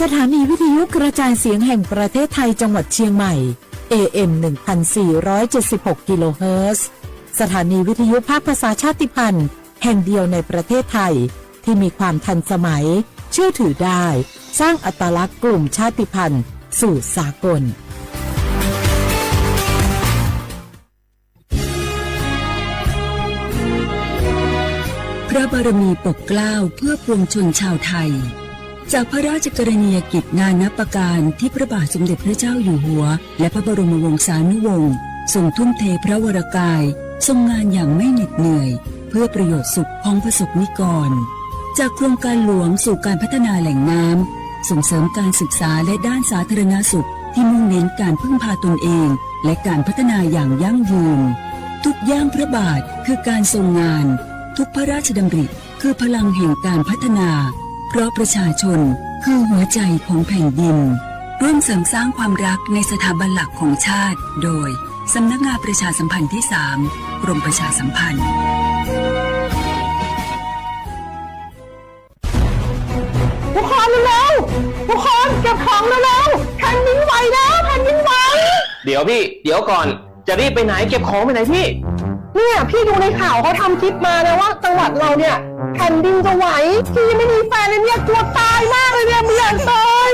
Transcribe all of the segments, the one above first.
สถานีวิทยุกระจายเสียงแห่งประเทศไทยจังหวัดเชียงใหม่ เอ เอ็ม หนึ่งพันสี่ร้อยเจ็ดสิบหก กิโลเฮิรตซ์ สถานีวิทยุภาคภาษาชาติพันธุ์แห่งเดียวในประเทศไทย ที่มีความทันสมัย เชื่อถือได้ สร้างอัตลักษณ์กลุ่มชาติพันธุ์สู่สากล พระบารมีปกเกล้าเพื่อปวงชนชาวไทย จากพระราชกรณียกิจนานับประการที่พระบาทสมเด็จพระเจ้าอยู่หัว และพระบรมวงศานุวงศ์ทรงทุ่มเทพระวรกาย ทรงงานอย่างไม่เหน็ดเหนื่อย เพื่อประโยชน์สุขของประสบนิกร จากโครงการหลวงสู่การพัฒนาแหล่งน้ำ ส่งเสริมการศึกษาและด้านสาธารณสุขที่มุ่งเน้นการพึ่งพาตนเอง และการพัฒนาอย่างยั่งยืน ทุกย่างพระบาทคือการทรงงาน ทุกพระราชดำริคือพลังแห่งการพัฒนา เพราะประชาชนคือหัวใจของแผ่นดิน ร่วมเสริมสร้างความรักในสถาบันหลักของชาติ โดย สำนักงานประชาสัมพันธ์ที่สาม กรมประชาสัมพันธ์ ทุกคนเร็วๆ ทุกคนเก็บของเร็วๆ แผ่นดินไหวแล้ว แผ่นดินไหว เดี๋ยวพี่ เดี๋ยวก่อน จะรีบไปไหน เก็บของไปไหนพี่ เนี่ยพี่ดูในข่าวเขาทำคลิปมานะว่าจังหวัดเราเนี่ยแผ่นดินจะไหว พี่ยังไม่มีแฟนเลยเนี่ยกลัวตายมากเลยเนี่ยไม่อยากตาย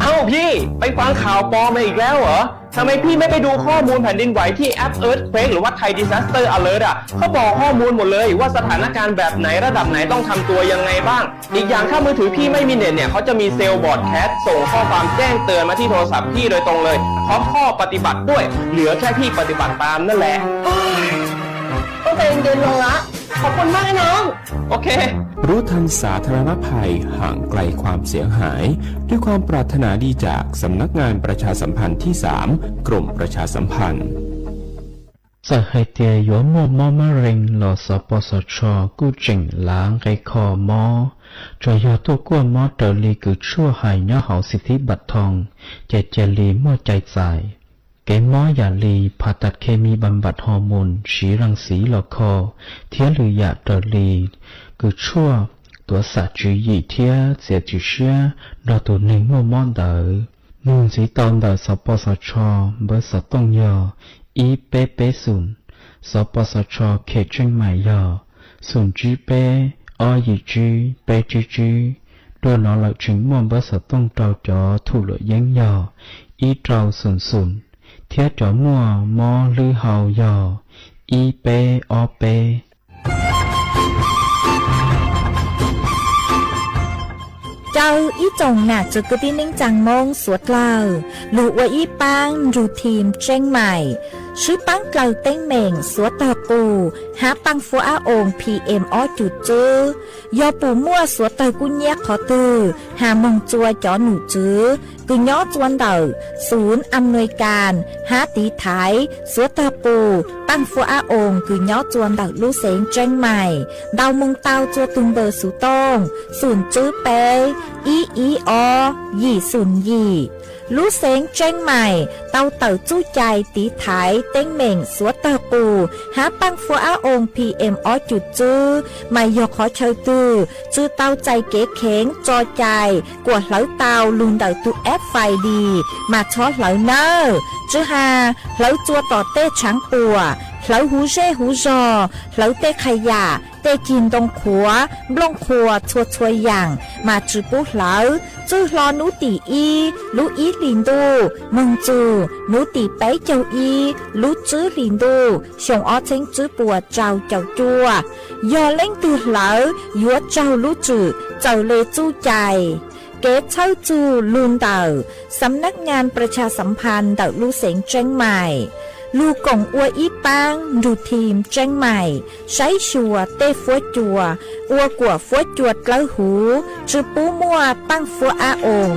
เอ้าพี่ ไปฟังข่าวปลอมมาอีกแล้วเหรอ ทำไมพี่ไม่ไปดูข้อมูลแผ่นดินไหวที่แอป Earthquake หรือว่า Thai Disaster Alert อ่ะ เขาบอกข้อมูลหมดเลยว่าสถานการณ์แบบไหนระดับไหนต้องทำตัวยังไงบ้าง อีกอย่างถ้ามือถือพี่ไม่มีเน็ตเนี่ย เขาจะมีเซลล์บรอดแคสต์ส่งข้อความแจ้งเตือนมาที่โทรศัพท์พี่โดยตรงเลย พร้อมข้อปฏิบัติด้วย เหลือแค่พี่ปฏิบัติตามนั่นแหละ ต้องใจเย็นลงละ ขอบคุณมากนะน้อง โอเค รู้ทันสาธารณภัย ห่างไกลความเสียหาย ด้วยความปรารถนาดีจากสำนักงานประชาสัมพันธ์ที่สาม กรมประชาสัมพันธ์ Txawm hais tias yuav muaj mob mab reeg los สปสช kuj tseem lav nqe kho mob, tsuas yog tuaj kuaj mob raws li kws tshuaj hais nyob hauv สิทธิบัตรทอง ces cia li muaj cai txais. Kev mob yam li ผ่าตัดเคมีบำบัด hormone, siv ras xiv los kho, thiab lwm yam raws li kws tshuaj tuav xam tswv yim thiab txiav txim siab nrog tus neeg muaj mob ntawd. Nug ntxiv tau ntawm สปสช npawb xov tooj yog ib peb peb xoom, สปสช เขตเชียงใหม่ yog xoom tsib peb ob yim tsib peb tsib tsib. Dua no lawm tseem muaj npawb xov tooj rau cov thum luam yeeb yog ib rau xoom xoom, thiab cov muaj mob hlwb hau yog ib peb ob peb. Caw ib tsoom nam txiv kwv tij neej tsaa Moob suav dlawg lug ua ib paab nrug thim Tseeb Maim, swb paab dlawg teeb meem suav tawg qus hab paaj fuab ab oo PM ob cum tswb. Yog pum muaj suav tawg kub nyiab qhov twg has moog tsua cov num tswv kws nyob tsua ntawm xum am nuis kas hab tiv thaiv suav tawg qus paaj fuab ab oo kws nyob tsua ntawm lub xeev Tseeb Maim, ntaus moog tau tsua tug npawb xuv tooj xoom tswb peb ib ib ob yim xoom yim. Lub xeev Tseeb Maim tau tawm txuj cai tiv thaiv teeb meem suav tawg qus hab paaj fuab ab oo PM ob cum tswb, mas yog qhov chaw twg tsi tau txais kev kheev tso cai kuas hlawv tau lug ntawm tug app Find Dis mas txhob hlawv nawb. Tsi has hlawv tsua tom tej tshaav puam, hlawv huv zej huv zog, hlawv tej qha yam, tej cig ntoo qhuav, nplooj qhuas txhua txhua yaam mas tsi pub hlawv. Txwj hlo nub tim ib lub ib hlis ntuj moog txug nub tim peb caug ib lub tswb hlis ntuj xyoo ob txheeb tswb puas rau caum cuaj. Yog leej twg hlawv yuav raug lub tswm txawm le txuj cai. Kev txhawb txug lug ntawm สำนักงานประชาสัมพันธ์ ntawm lub xeev Tseeb Maim, lug koom ua ib paab nrug thim Tseeb Maim saib xyuas tej fuab cua, ua kuas fuab cua dlawb huv, tsi pub muaj paaj fuab ab oo.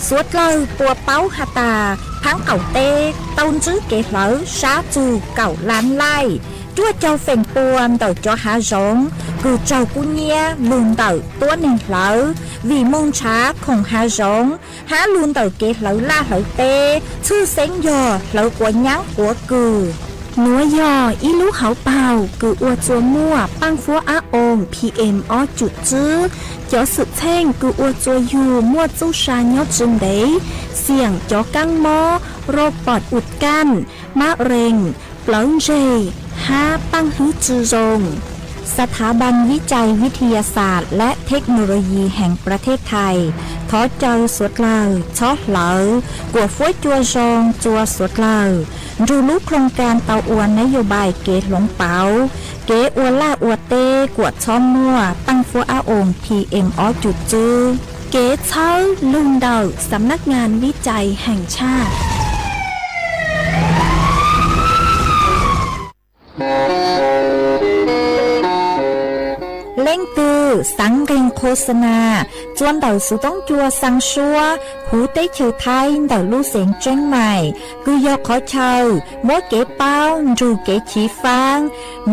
Suav dlawg puas paub has tas, thaab qaum teb tau ntsib kev hlawv sab txug kaum lab laij, cuaj caug feem pua ntawm cov hav zoov kws raug kub nyiab lug ntawm tuab neeg hlawv, vim moog nrhav khoom hav zoov hab lug ntawm kev hlawv laj hlawv teb, tshwj xeeb yog hlawv quav nyaab quav kws. Nuav yog ib lub hauv paug kws ua txuas muaj paaj fuab ab oos P M ob cum tswb. Cov xwm txheej kws ua txuas yug muaj txuj sa nyob tsi ntev, xiam cov kaab mob, rau pom ua kaaj, mab rees, plawv ntseg, hab paaj hlwb tsi zoo. สถาบันวิจัยวิทยาศาสตร์และเทคโนโลยีแห่งประเทศไทย thov caw suav dlawg txhob hlawv, kuam fuab cua zoo txua suav dlawg. Nrug lub โครงการ tau ua nab yos npais kev hloov pauv, kev ua laj ua teb kuam txhob muaj paaj fuab ab oos P M ob cum tswb. Kev txhawb lug ntawm สำนักงานวิจัยแห่งชาติ. Leej twg xaav nqeeg โฆษณา txua ntawm xuv toob cua xaa suab huv teb chaws Thaib ntawm lub xeev Tseeb Mais, kws yog qhov chaw muab kev paub nrug kev chiv faab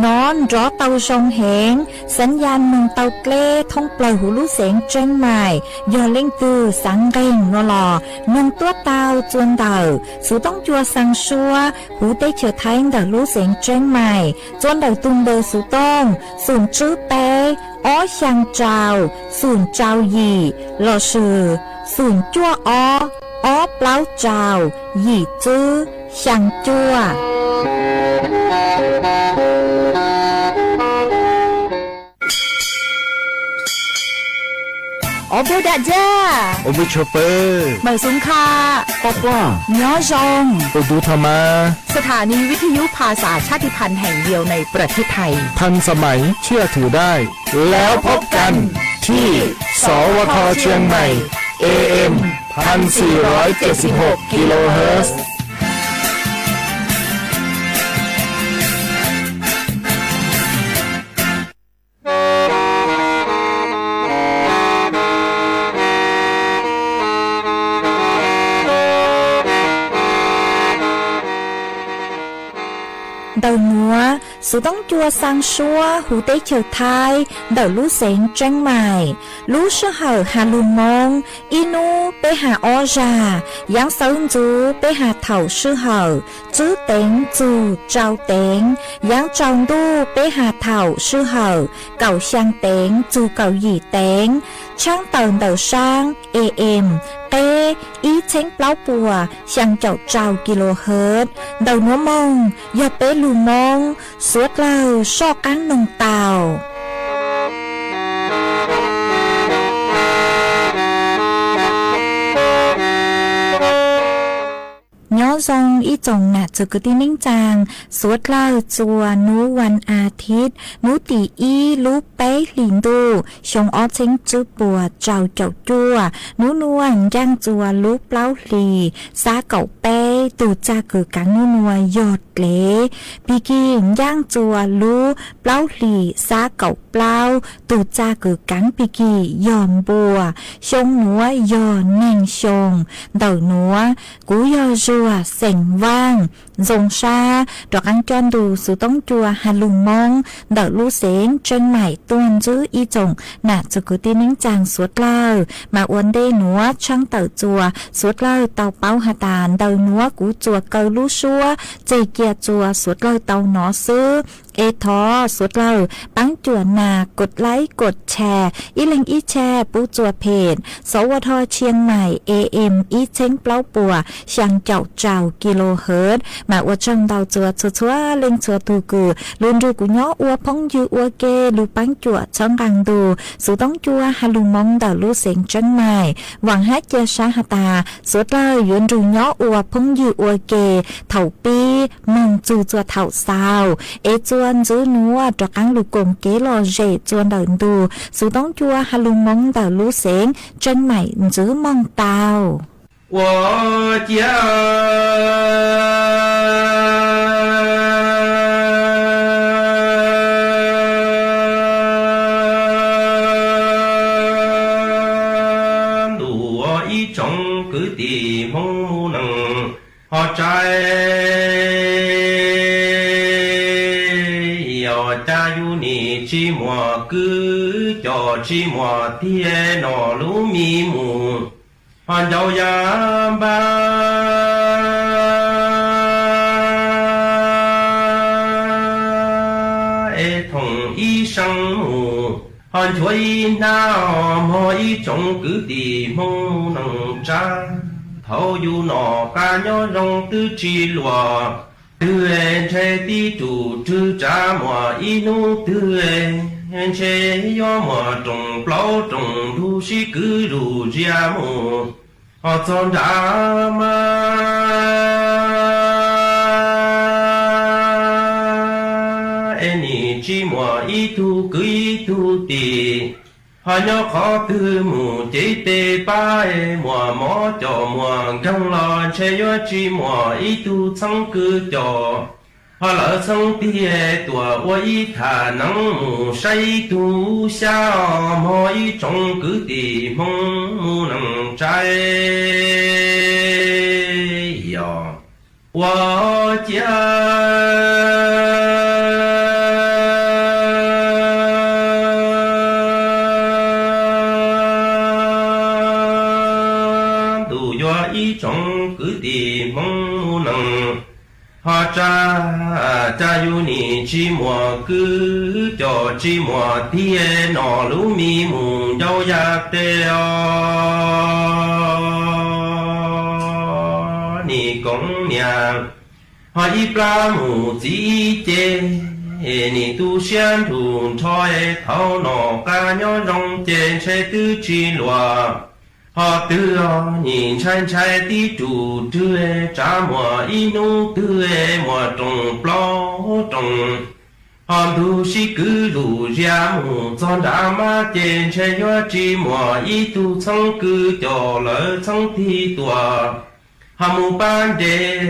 nov nrov tau zoo heev, xaav ya moog tau dleb thoob plawg huv lub xeev Tseeb Mais. Yog leej twg xaav nqeeg nua los noog tuab tau txua ntawm xuv toob cua xaa suab huv teb chaws Thaib ntawm lub xeev Tseeb Mais, txua ntawm tug npawb xuv tooj xoom tswb peb ob xyaa rau xoom rau yim lossis xoom cuaj ob ob plaub rau yim tswb xyaa cuaj. Ob pug dam ja, mawm xum kha, nyob zoo. สถานีวิทยุภาษาชาติพันธุ์แห่งเดียวในประเทศไทย ทันสมัยเชื่อถือได้แล้วพบกันที่ สวท เชียงใหม่ เอ เอ็ม พันสี่ร้อยเจ็ดสิบหก กิโลเฮิรตซ์ Ntawm nuav, xuv toob cua xaa suab huv teb chaws Thaib ntawm lub xeev Tseeb Mais. Lub sij hawm has lug Moob, ib nub peb has ob zag, yaav xawv ntxuv peb has thaum sij hawm tswb teev txug rau teev, yaav tsaus ntuj peb has thaum sij hawm kaum xyaa teev txug kaum yim teev. Tshaab tawm ntawm saab A M qeb ib txheeb plaub puas xyaa caum rau kilohertz. Ntawm nuav moog yog peb lug Moob, suav dlawg soj qaab noog tau. Nyob zoo ib tsoom nam txwv kwv tij neej tsaa, suav dlawg txua nub vas as thiv, nub tim ib lub peb hlis ntuj xyoo ob txheeb tswb puas rau caum cuaj. Nub nuav ncaaj txua lub plaub hlis xab kaum peb, tug txaj kws kaav nub nuav yog dlev. Pig kig ncaaj txua lub plaub hlis xab kaum plaub, tug txaj kws kaav pig kig yog npua. Xyoo nuav yog neeg xyoo. Ntawm nuav, kuv yog Zuag xeem Vaaj, zoo sab rov qaab coj ntu xuv toob cua has lug Moob ntawm lub xeev Tseeb Mais tuaj ntsib ib tsoom nam txwv kwv tij neej tsaa suav dlawg. Mas ua ntej nuav tshaab tawm txua suav dlawg tau paub has tas ntawm nuav kuv txuas kaw lub suab txeg cia txua suav dlawg tau nov xwb. Es thov suav dlawg paab cuam nas kod like kod share, ib leeg ib share pub txua phem, sov ua tho Tshiab Mais A M ib txheeb plaub puas xyaa caum rau kilohertz. Mas ua tsaug ntau txua txhua txhua leej txhua tug kws lug nrug kuv nyob ua phooj ywg ua ke, lug paab cuam txhawb nqaa ntu xuv toob cua has lug Moob ntawm lub xeev Tseeb Mais. Vaam hab cia sab has tas suav dlawg yuav nrug nyob ua phooj ywg ua ke thaum pib moog txug txua thaum xaus. Es txua ntxiv nuav rov qaab lug koom kev lom zem txua ntawm ntu xuv toob cua has lug Moob ntawm lub xeev Tseeb Mais ntxiv moog tau. Ua ciav ntuj, ib tsoom kwv tij Hmoob muaj neeg ho tsaib, yog cas yus nim tsis muaj kwv coj, tsis muaj tiag noj lub mi mus, ho ncaus yam npab. Ho nchuav ib hnab mog ib tsoom kwv tij Hmoob neej tsa, thaum yus nom qab nyob zoo twb tsis luag twg, ntshe tib tug rwg tsav muag ib hnub twg, ntshe yuav muaj rooj plaub rooj ntug sib kwv lug ziag mus, ho txog nram mas es nim tsis muaj ib tug kwv ib tug tij, ho nyob qhov twg mus ces tej pab es muaj mob coj muaj nkeeg los ntshe yuav tsis muaj ib tug txheeb kwv coj. Ho lawv txheeb tiag tuaj ua ib thaj neeb mus saib ib tug xyab mog ib tsoom kwv tij Hmoob neej tsa yog ua ciav ntuj yuav ib tsoom kwv tij Hmoob neej ho tsa, cas yus nim tsis muaj kwv coj tsis muaj tij, noj lub mis mus ncau yam tes os nim koom niam. Ho ib plab mus txiv ib ce, nim tu siab nrug nrho, thaum nom qab nyob zoo ces ntshe twb tsis luag. Ho twg nim ntshai ntshai tib tug rwg tsav muag ib hnub twg, muaj rooj plaub rooj, ho ntug sib kwv lug ziag mus txog nram mas ces ntshe yuav tsis muaj ib tug txheeb kwv coj, lawv txheeb tig tuaj ho mus pab ntes,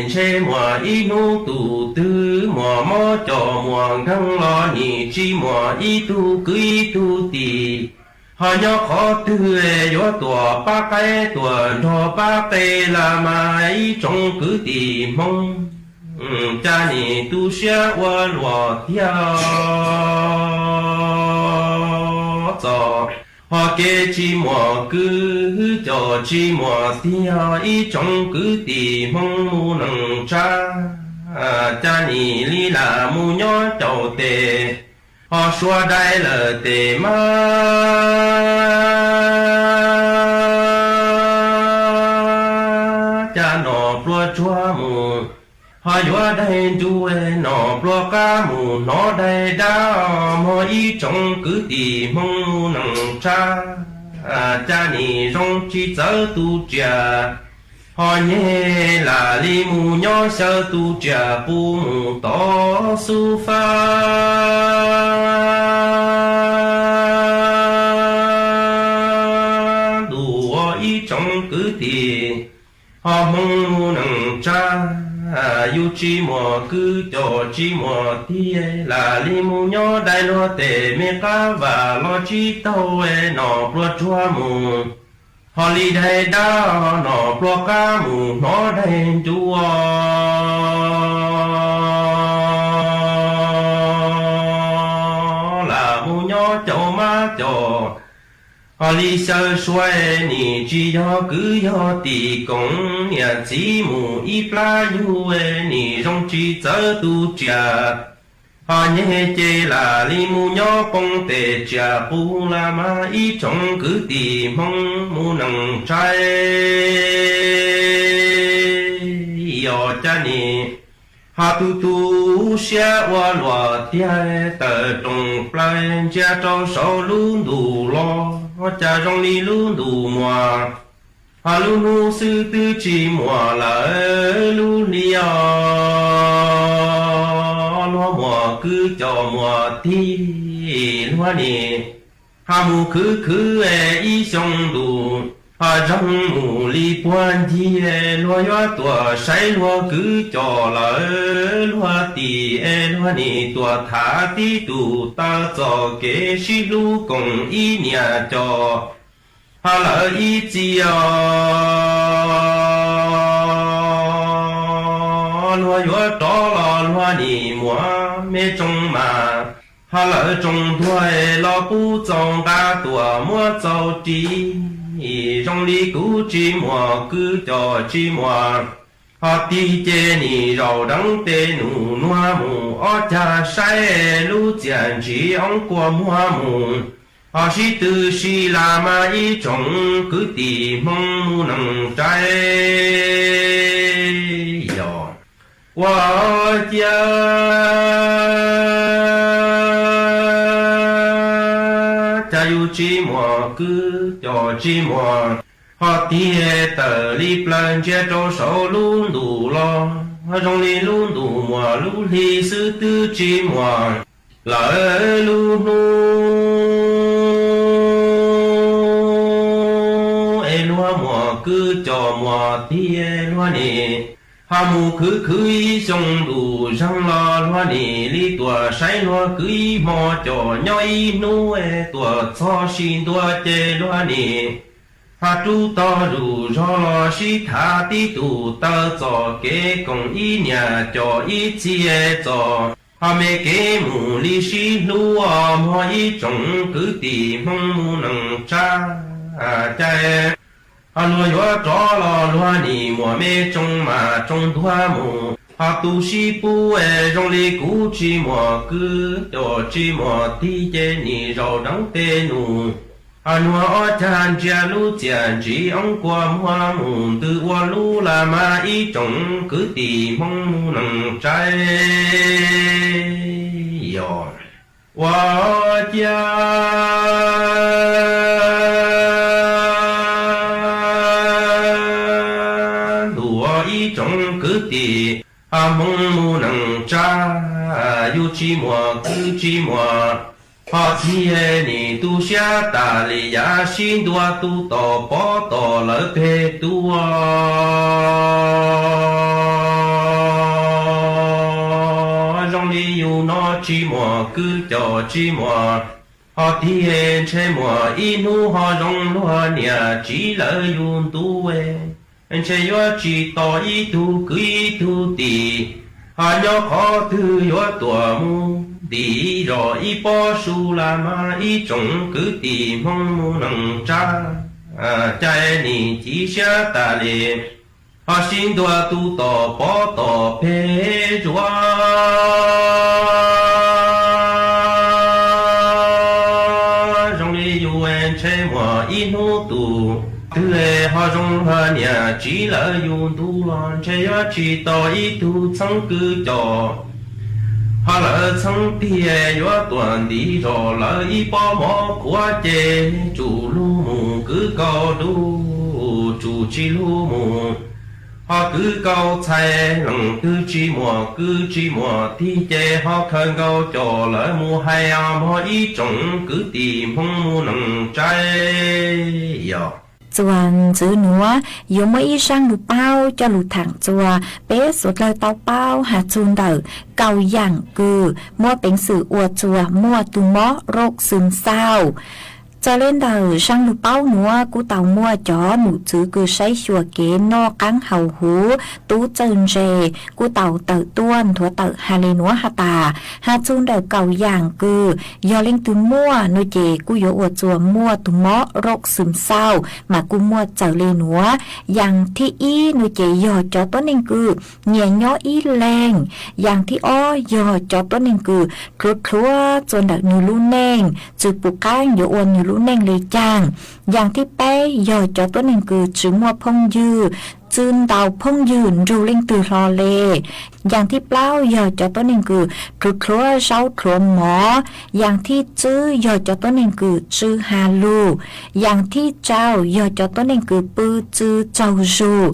ntshe muaj ib hnub tus twg muaj mob coj muaj nkeeg los nim tsis muaj ib tug kwv ib tug tij, ho nyob qhov twg yuav tuaj pab qaib tuaj nrog pab qe los mas ib tsoom kwv tij Hmoob, cas nim tu siab ua luaj tiag txog. Ho kev tsis muaj kwv coj tsis muaj tij, ib tsoom kwv tij Hmoob mus neej tsa, cas nim li lam mus nyob caum tes, ho suav dai lawm tes mas cas nom pluag tsuag mus, ho yuav daig ntuj, nom pluag qab mus hnov daig dab mog ib tsoom kwv tij Hmoob mus neej tsa, cas nim zoo tsis txawv tus riam, ho nyeg lam li mus nyob xyaw tus riam puv mus tod xub fab ntuj ua ib tsoom kwv tij ho Hmoob mus neej tsa, yus tsis muaj kwv coj tsis muaj tij, lam li mus nyob daig luag tes me qab vam los tsis taug, nom pluag tsuag mus, ho li daig dab, nom pluag qab mus hnov daig ntuj lam mus nyob caum mab coj, ho li xyaw suav nim tsis yog kwv yog tij, koom niam txiv mus ib plab yug nim zoo tsis txawv tus riam, ho nyeg ces lam li mus nyob poob tes riam puv los mas ib tsoom kwv tij Hmoob mus neej tsa yog cas nim ho tu tu siab ua luaj tiag, tawm rooj plaws ntsia rau saum lub ntuj los cas zoo li lub ntuj muag, ho lub hnub xwb twb tsis muaj lawm lub hli os. Luag muaj kwv coj muaj tij, luag nim ho mus khwv khwv ib xyoo ntuj, ho zoo mus li puag ncig, luag yuav tuaj saib luag kwv coj lawm luag tij, luag nim tuaj tham tib tug taw txoj kev sib hlub koom ib niam coj, ho lawm ib txhis os luag yuav rov los luag nim muaj me tsoom mas, ho lawm tsoom ntuag los pub txaus nqa tuaj muab txaus ris, zoo li kuv tsis muaj kwv coj tsis muaj Ho tig ces nim zaum deev tes num nuav mus ob cag saib lub txiaj ntsig oob kua muag mus. Ho sib tw si las mas ib tsoom kwv tij Hmoob mus neeg tsaib, yog ua cia cas yus tsis muaj kwv coj tsis muaj, ho tig tawm li plawg ntsia rau saum lub ntuj los zoo li lub ntuj muaj lub hli xwb twb tsis muaj lawm lub hnub es luag muaj kwv coj muaj tij luag nim ho mus khwv khwv ib xyoo ntuj zeeg los luag nim li tuaj saib luag kwv ib hmo coj nyob ib hnub es tuaj txog sib ntua ces luag nim ho rub tog zuj zog los sib tham tib tug taw txoj kev koom ib niam coj ib txhia txoj ho me kev mus li sib hlub os mog ib tsoom kwv tij Hmoob mus neeg tsaib. Ho luag yuav rov los luag nim muaj me tsoo mas tsoo ntuag mus ho tu sib pub es zoo li kuv tsis muaj kwv coj tsis muaj tij ces nim zaum deev tes num ho nuav ob cag ntsia lub txiaj ntsig oob kua muag mus ntws ua lub las mas ib tsoom kwv tij Hmoob mus neeg tsaib, yog ua cia ntuj ib tsoom kwv tij Hmoob mus neeg tsaib, yus tsis muaj kwv tsis muaj ho tij nim tu siab tas li yav sib ntua tu tom pov tom lawv peg tua zoo li yus no tsis muaj kwv coj tsis muaj ho tij ntshe muaj ib hnub ho zoo luag niam tsiv lawv yus ntu, ntshe yuav tsis tau ib tug kwv ib tug tij ho nyob qhov twg yuav tuaj mus ntim zos ib pob su las mas ib tsoom kwv tij Hmoob mus neeg tsaib, cai nim ci siab tas li ho sib ntua tu tom pov tom peg zuav zoo li yus ntshe muaj ib hnub tus twg ho zoo luag niam tsiv lawv yus ntu los ntshe yuav tsis tau ib tug txheeb kwv coj ho lawv txheeb tij yuav tuaj ntim zos lawv ib pob mov qhuav ces tsum lug mus kwv kaus du, tsum tsis lug mus ho kwv kaus txhais leej twg tsis muaj kwv tsis muaj tij ces ho khaws nkaus coj lawv mus hais os mog ib tsoom kwv tij Hmoob mus neeg tsaib, yog txuas ntxiv nuav yuav muaj ib zaaj lug paub coj lug thaam txuas peb suav dlawg tau paub has txug ntawm kaum yaam kws muaj peev xwm ua txuas muaj tug mob roj xwm xauj. Txawm le ntawm zaaj lug paub nuav kuj tau muaj cov num txwv kws saib xyuas kev noj qaab haus huv, tub txawj ntse kuj tau tawm tuaj nthuav tawm has le nuav has tas, has txug ntawm kaum yaam kws yog leej twg muaj nuav ces kuj yuav ua txuas muaj tug mob roj xwm xauj mas kuj muaj txawm le nuav. Yaam thib ib nuav ces yog cov tuab neeg kws nyiam nyob ib leeg. Yaam thib ob yog cov tuab neeg kws dlhuav dlhuav txuas ntawm nwg lub neej, tsi pum qaab yuav ua nwg lub neej le caag. Yaam thib peb yog cov tuab neeg kws tsi muaj phooj ywg, tsi ntaus phooj ywg nrug leej twg hlo le. Yaam thib plaub yog cov tuab neeg kws dlhuav dlhuav zaub dlhuav mov. Yaam thib tswb yog cov tuab neeg kws tsi has lug. Yaam thib rau yog cov tuab neeg kws pw tsi tsaug zug.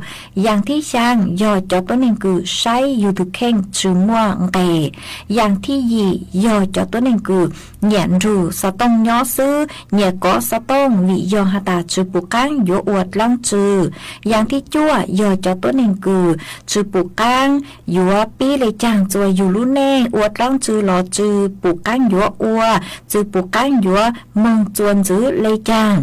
Yaam thib xyaa yog cov tuab neeg kws saib yug tug kheej tsi muaj nqes. Yaam thib yim yog cov tuab neeg kws nyiam nrug xov tooj nyob xwb, nyiam kov xov tooj vim yog has tas tsi pum qaab yuav ua dlaab tsi. Yaam thib cuaj yog cov tuab neeg kws tsi pum qaab yuav pib le caag txuas yug lub neej, ua dlaab tsi los tsi pum qaab yuav ua, tsi pum qaab yuav moog txuas ntxiv le caag.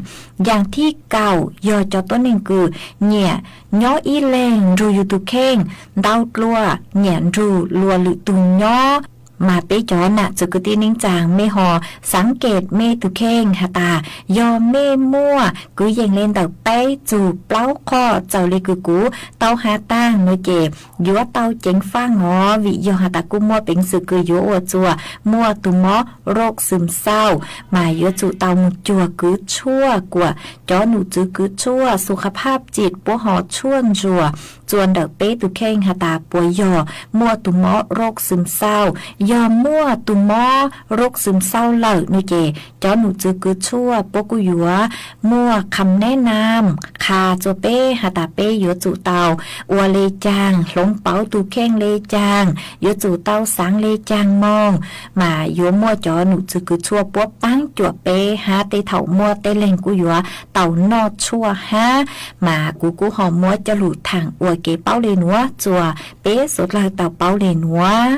Yaam thib kaum yog cov tuab neeg kws nyiam nyob ib leeg nrug yug tug kheej, ntau dlua nyiam nrug luas lwm tug nyob. Mas peb cov nam txiv kwv tij neej tsaa, mej ho xaav kem mej tug kheej has tas, yog mej muaj kwv yees le ntawm peb txug plaub qhov txawm le kws kuv tau has taag nuav ces yuav tau ceev faaj os, vim yog has tas kuj muaj peev xwm kws yuav ua txuas muaj tug mob roj xwm xauj, mas yuav tsum tau moog cuag kwv tshuaj kuas cov num txwv kwv tshuaj xu kha phaj tsim puab ho tshuaj ntsuas txuas ntawm peb tug kheej has tas puas yog muaj tug mob roj xwm xauj. Yog muaj tug mob roj xwm xauj lawm nuav ces cov num txwv kwv tshuaj puab kuj yuav muaj kham neb nam qha txuas peb has tas peb yuav tsum tau ua le caag, hloov pauv tug kheej le caag, yuav tsum tau xaav le caag moog, mas yuav muaj cov num txwv kwv tshuaj puab paab cuam peb hab tej thaum muaj tej leeg kuj yuav tau noj tshuaj hab. Mas kuv kuj ho muab coj lug thaam ua kev paub le nuav txuas peb suav dlawg tau paub le nuav.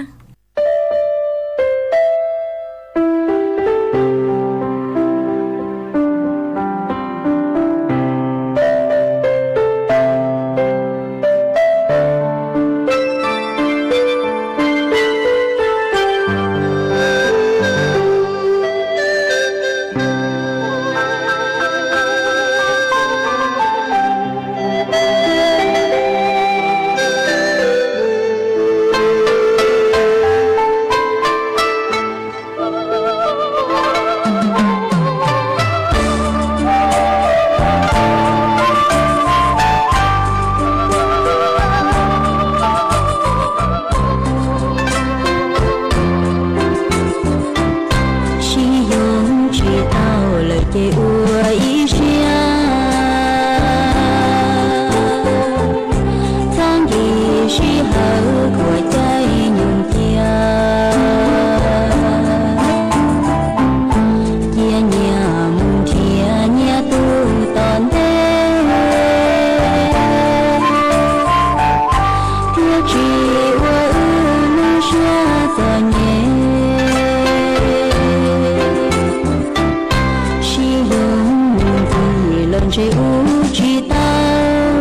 Sib yoog tsis tau lawm ces ua ib siab, txhob nkim sij hawm khuam caij nyoog cia. Cia nyias mus nrhiav nyias tug tom ntej, thiaj tsis ua wb lub siab txom nyem. Sib yoog mus ntxiv los ntshe wb tsis tau,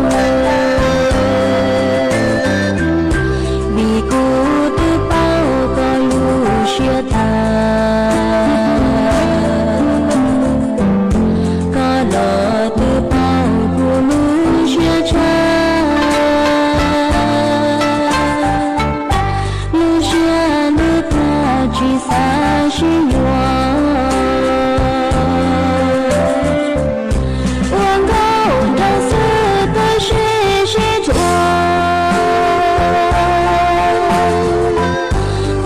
vim kuv twb paub koj lub siab tag, koj los twb paub kuv lub siab tshaj. Lub siab lub tag tsis xav sib yuav, ua nkauj nraug xwb tab sis sib dhuav.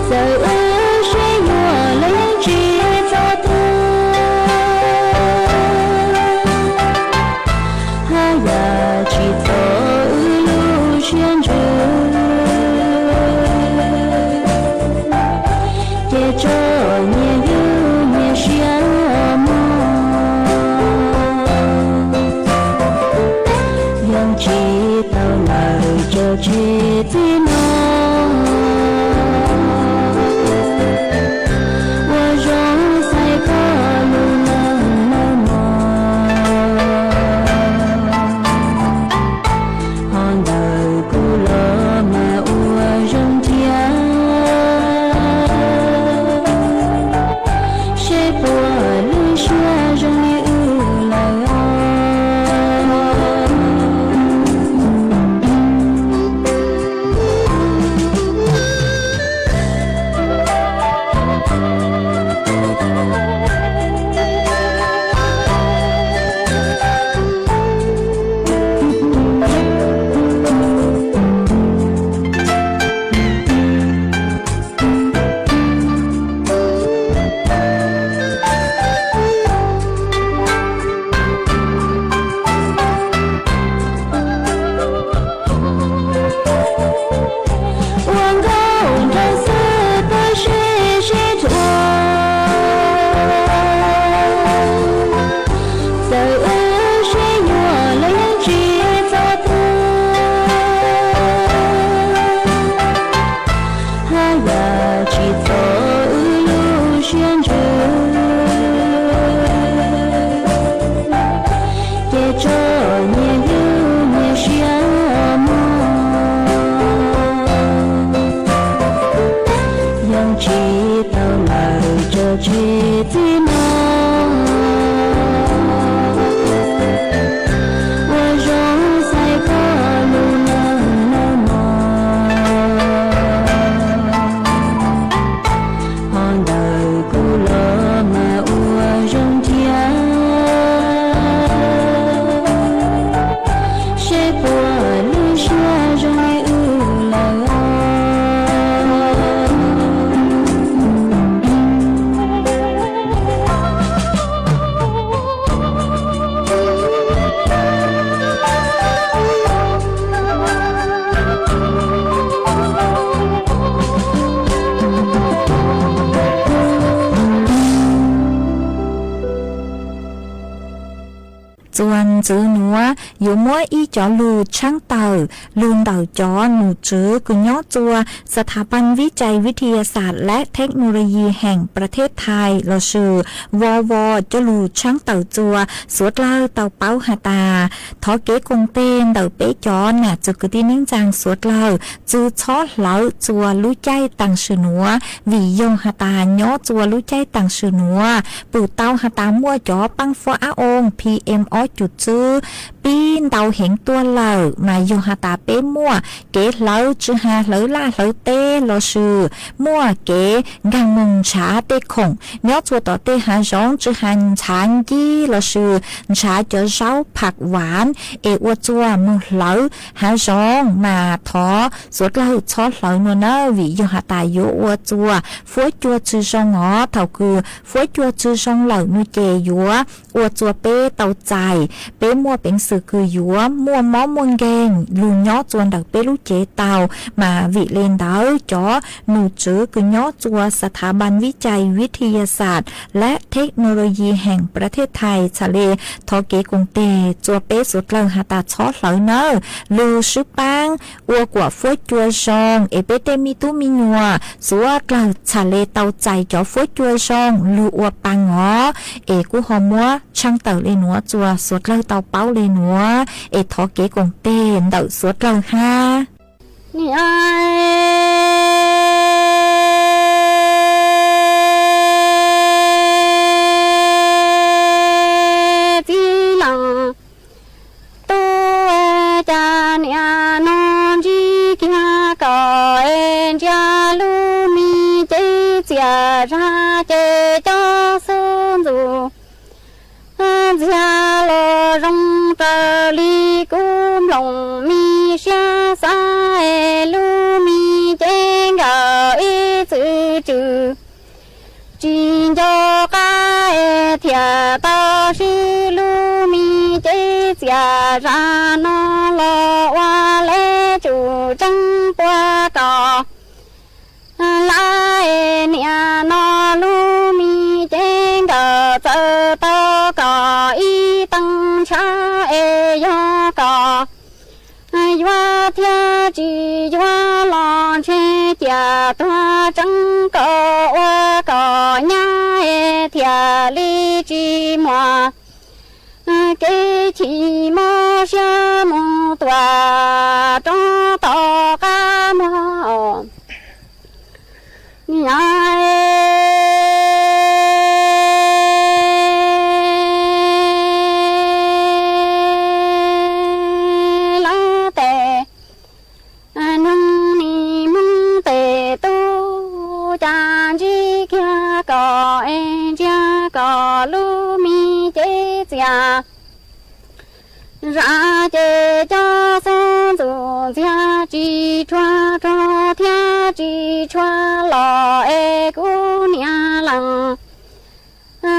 Txawm wb sib yuav los yeej tsis txog tug, haj yam tsis txog wb lub siab ntsws. Ces tso nyias hlub nyias siab mog, yoo tsis tau lawm tso tseg txij no. Ua zoo xaiv koj lub neej nawb mog, ho ntawm kuv los mas ua zoo thiab, seb puas lub siab zoo li wb lawm os. Ua nkauj nraug xwb tab sis sib dhuav. Txawm wb sib yuav los yeej tsis txog tug, haj yam tsis txog wb lub siab ntsws. Ces tso nyias hlub nyias siab mog, txwv nuav yuav muab ib cov lug tshaab tawm lug ntawm cov num tswv kws nyob txua Sthas Panh Vij Cai Vij Thia Xas lab Thej Nus Loo Yis Heem Pra Thej Thais lossis vo vo coj lug tshaab tawm txua suav dlawg tau paub has tas, thov kev koom teg ntawm peb cov nam txwv kwv tij neej tsaa suav dlawg tsi txhob hlawv txua lub caij taam sim nuav, vim yog has tas nyob txua lub caij taam sim nuav pum tau has tas muaj cov paab fuab ab oo P M ob cum tswb pib ntau heev tuaj lawm, mas yog has tas peb muaj kev hlawv tsi has hlawv laj hlawv teb lossis muaj kev nkaag moog nrhav tej khoom nyob txua tom tej haav zoov tsi has nrhav ncib lossis nrhav cov zaub pham vav es ua txua moog hlawv haav zoov, mas thov suav dlawg txhob hlawv nuav nawb, vim yog has tas yuav ua txua fuab cua tsi zoo os. Thaum kws fuab cua tsi zoo lawm nuav ces yuav ua txua peb tau txais, peb muaj peev xwm kws yuav muaj mob muaj nkeeg lug nyob txua ntawm peb lub cev tau. Mas vim le ntawd cov num tswv kws nyob txua Sthas Panh Vij Cai Vij Thia Xas lab Thej Nus Loo Yis Heem Pra Thej Thais txhad le thov kev koom teg txua peb suav dlawg has tas txhob hlawv nawb, lug swb paab ua kuas fuab cua zoo es peb tej me tub me nyuam suav dlawg txhad le tau txais cov fuab cua zoo lug ua paa os. Es kuv ho muab tshaaj tawm le nuav txua suav dlawg tau paub le nuav, es thov kev koom teg ntawm suav dlawg hab. Niam txiv laus tub, cas niam no ntsib kiag kom es ntsia lub me cev txias zag ces cov xub ntxum ntxiag los zoo raws li kuv nplooj me siab xav es lub me cev nkawd ib txwm tswm tsis nco qab es thiaj tau swb lub me cev txias zag no los ua lub tsum tseeb puag kom lawv es niam no lub me cev nkawd txawm tau kom ib teev ntshav es yog kom yuav thiab tsis yuav los ntshe cia tuag tseeb kom ua kom nyab es thiaj li tsis muaj kev chim mob siab mus tuam rov tom qab muag. Niam lawv tes neeg nim moog tes tub, cas ntsib kiag kom es ntsia kom lub me cev txias zag ces cov xub ntxum ntxiag tsis tshua rog thiab tsis tshua los es kuv niam leej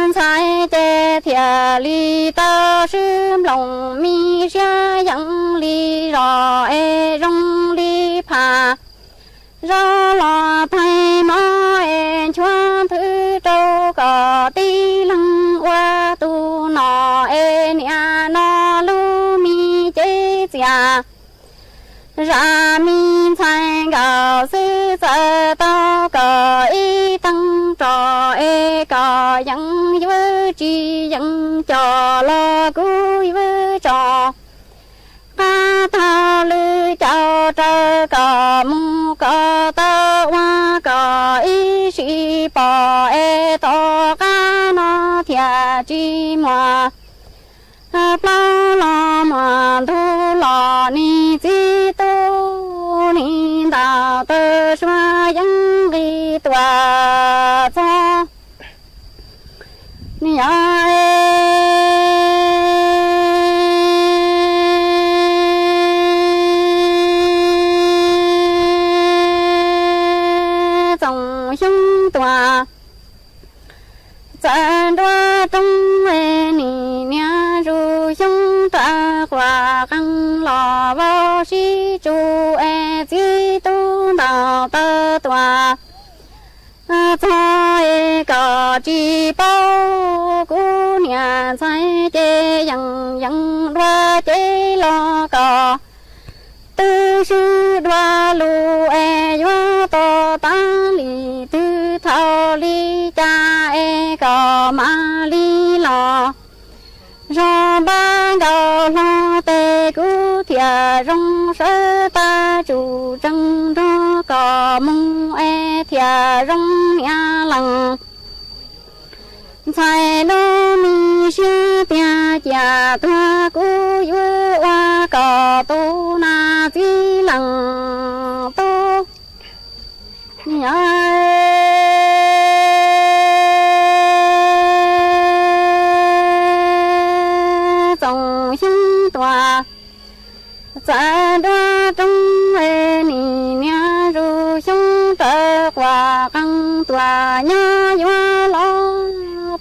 ntxhais ces thiaj li tau swb nplooj me siab yeej li zos es zoo li phaj zaub los thaij mob es nchuav nthwv rau kom tib leeg ua tus nom es niam no lub me cev txias zag me ntxhais nkawd xwb txawm tau kom ib teev rov es kom yeej yuav tsis yeej coj los kuv yuav tso qab tau lwm caum raws kom mus kom tau ua kom ib sim pom es tom qab no thiaj tsis muaj plaub los muaj ntug los nim txiv tub nim ntawm taw suav yeej nqis tuaj txog. Niam txoom xyoob tuaj txawm nruab roob es nim niam zuj xyoob rawv quas qeej los vau sib tsu es txiv tub ntaus taw tuaj txog es kom tsis paub kuv niam Ntxhais ces yees yees dua ces los kom twb swb dua lug es yuav tau tag li twg thaum li cas es kom mam li los. Zog npab nkaus hlo tes kuv thiaj zoo sawv tag tsum tsees nrog kom moog es thiaj zoo niam lees. Ntxhais lub me siab tiag cia tuag kuv yuav ua kom tus nam txiv lees tub. Txoos xyoob tuaj txav duab roob, nim niaj zus xyoob rawv quas qees tuaj nyob yuav los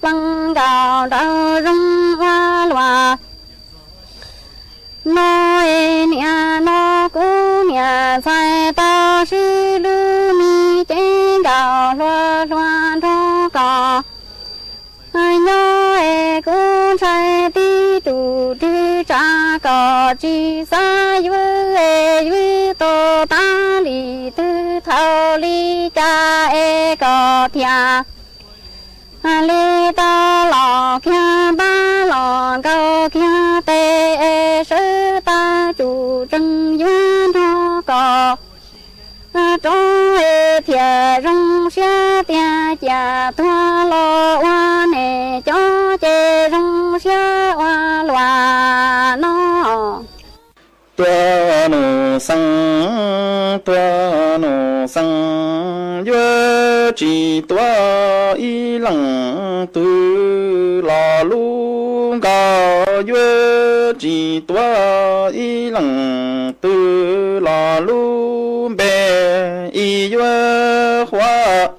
plees nkaus nraug zoo ua luaj. No es niaj no kuv niam ntxhais tau swb lub me cev nkaus hluas hluas nrog koj nyob es kuv ntshai tib tug rwg tsa kom tsis xav yuav es yuav tau tag li twg thaum li cas es koj thiaj li tau los kiag npab los nkaus kiag tes es sawv tag tsum tsees yuav nrog koj roob es thiaj zoo siab tiag cia tuag los ua neb cov ces zoo siab ua luaj no. Tuag nus xees, tuag nus xees, yuav tsis tuav ib leeg twg los lub nkaus, yuav tsis tuav ib leeg twg los lub npe, ib yuav huab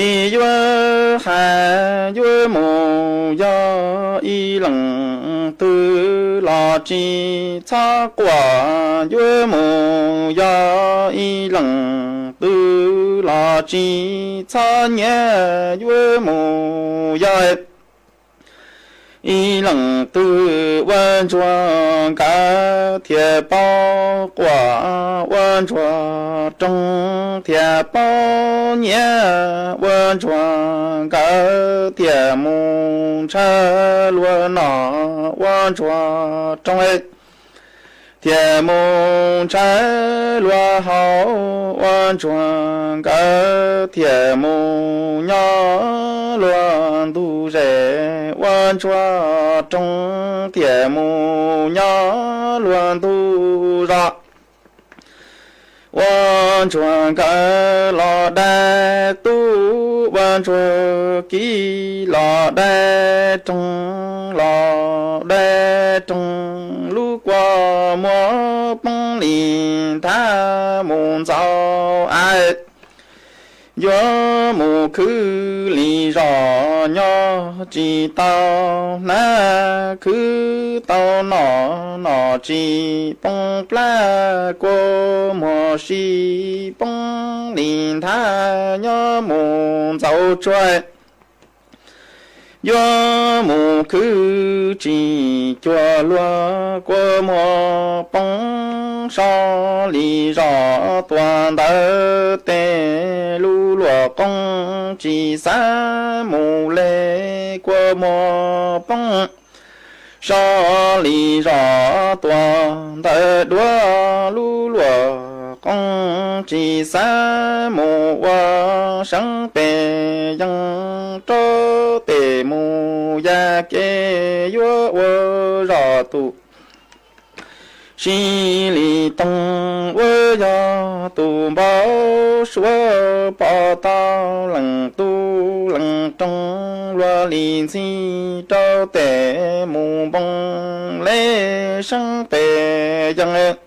ib yuav hais yuav mus yog ib leeg twg los tsis txhob quaj, yuav mus yog ib leeg twg los tsis txhob nyiav, yuav mus yog ib leeg twg ua ntsuag nkawd thiaj paub quaj, ua ntsuag roog thiaj paub nyiav, ua ntsuag nkawd thiaj mus ntshaw luag noj, ua ntsuag roog thiaj mus ntshaw luag haus, ua ntsuag nkawd thiaj mus nyob luag ntug zes, ua ntsuag roog thiaj mus nyob luag ntug zos. Ua ntsuag nkawd los dai tub, ua ntsuag kiv los dai roog, los dai roog lub kua muag poob li nthab mus ntxaus av. Yuav mus khwv li zos nyob tsis tau hnab, khwv tau nom nom tsis poob plab, kua muag sib poob li nthab nyob mus ntxaus tsuag. Yuav mus khwv tsis cuag luag, kua muag poob so li zos tuag ntawd, tej lub luam qooj tsis xav mus le, kua muag poob so li zos tuag ntawd, dua lub luam qooj tsis xav mus ua seeb pes yeej, rau tes mus ya ke yuav ua zos tus sib li toog, ua yog tus npau suav pom tau leej tub leej roog, luag li ntxhi rau tes mus npoo le seeb pes yeej,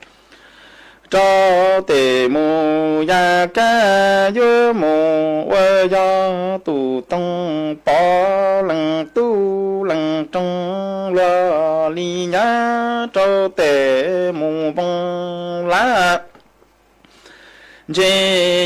rau tes mus ya kab yuav mus, ua yog tus toog pom leej tub leej roog, luag li nyab rau tes mus npoo lab. Ntshe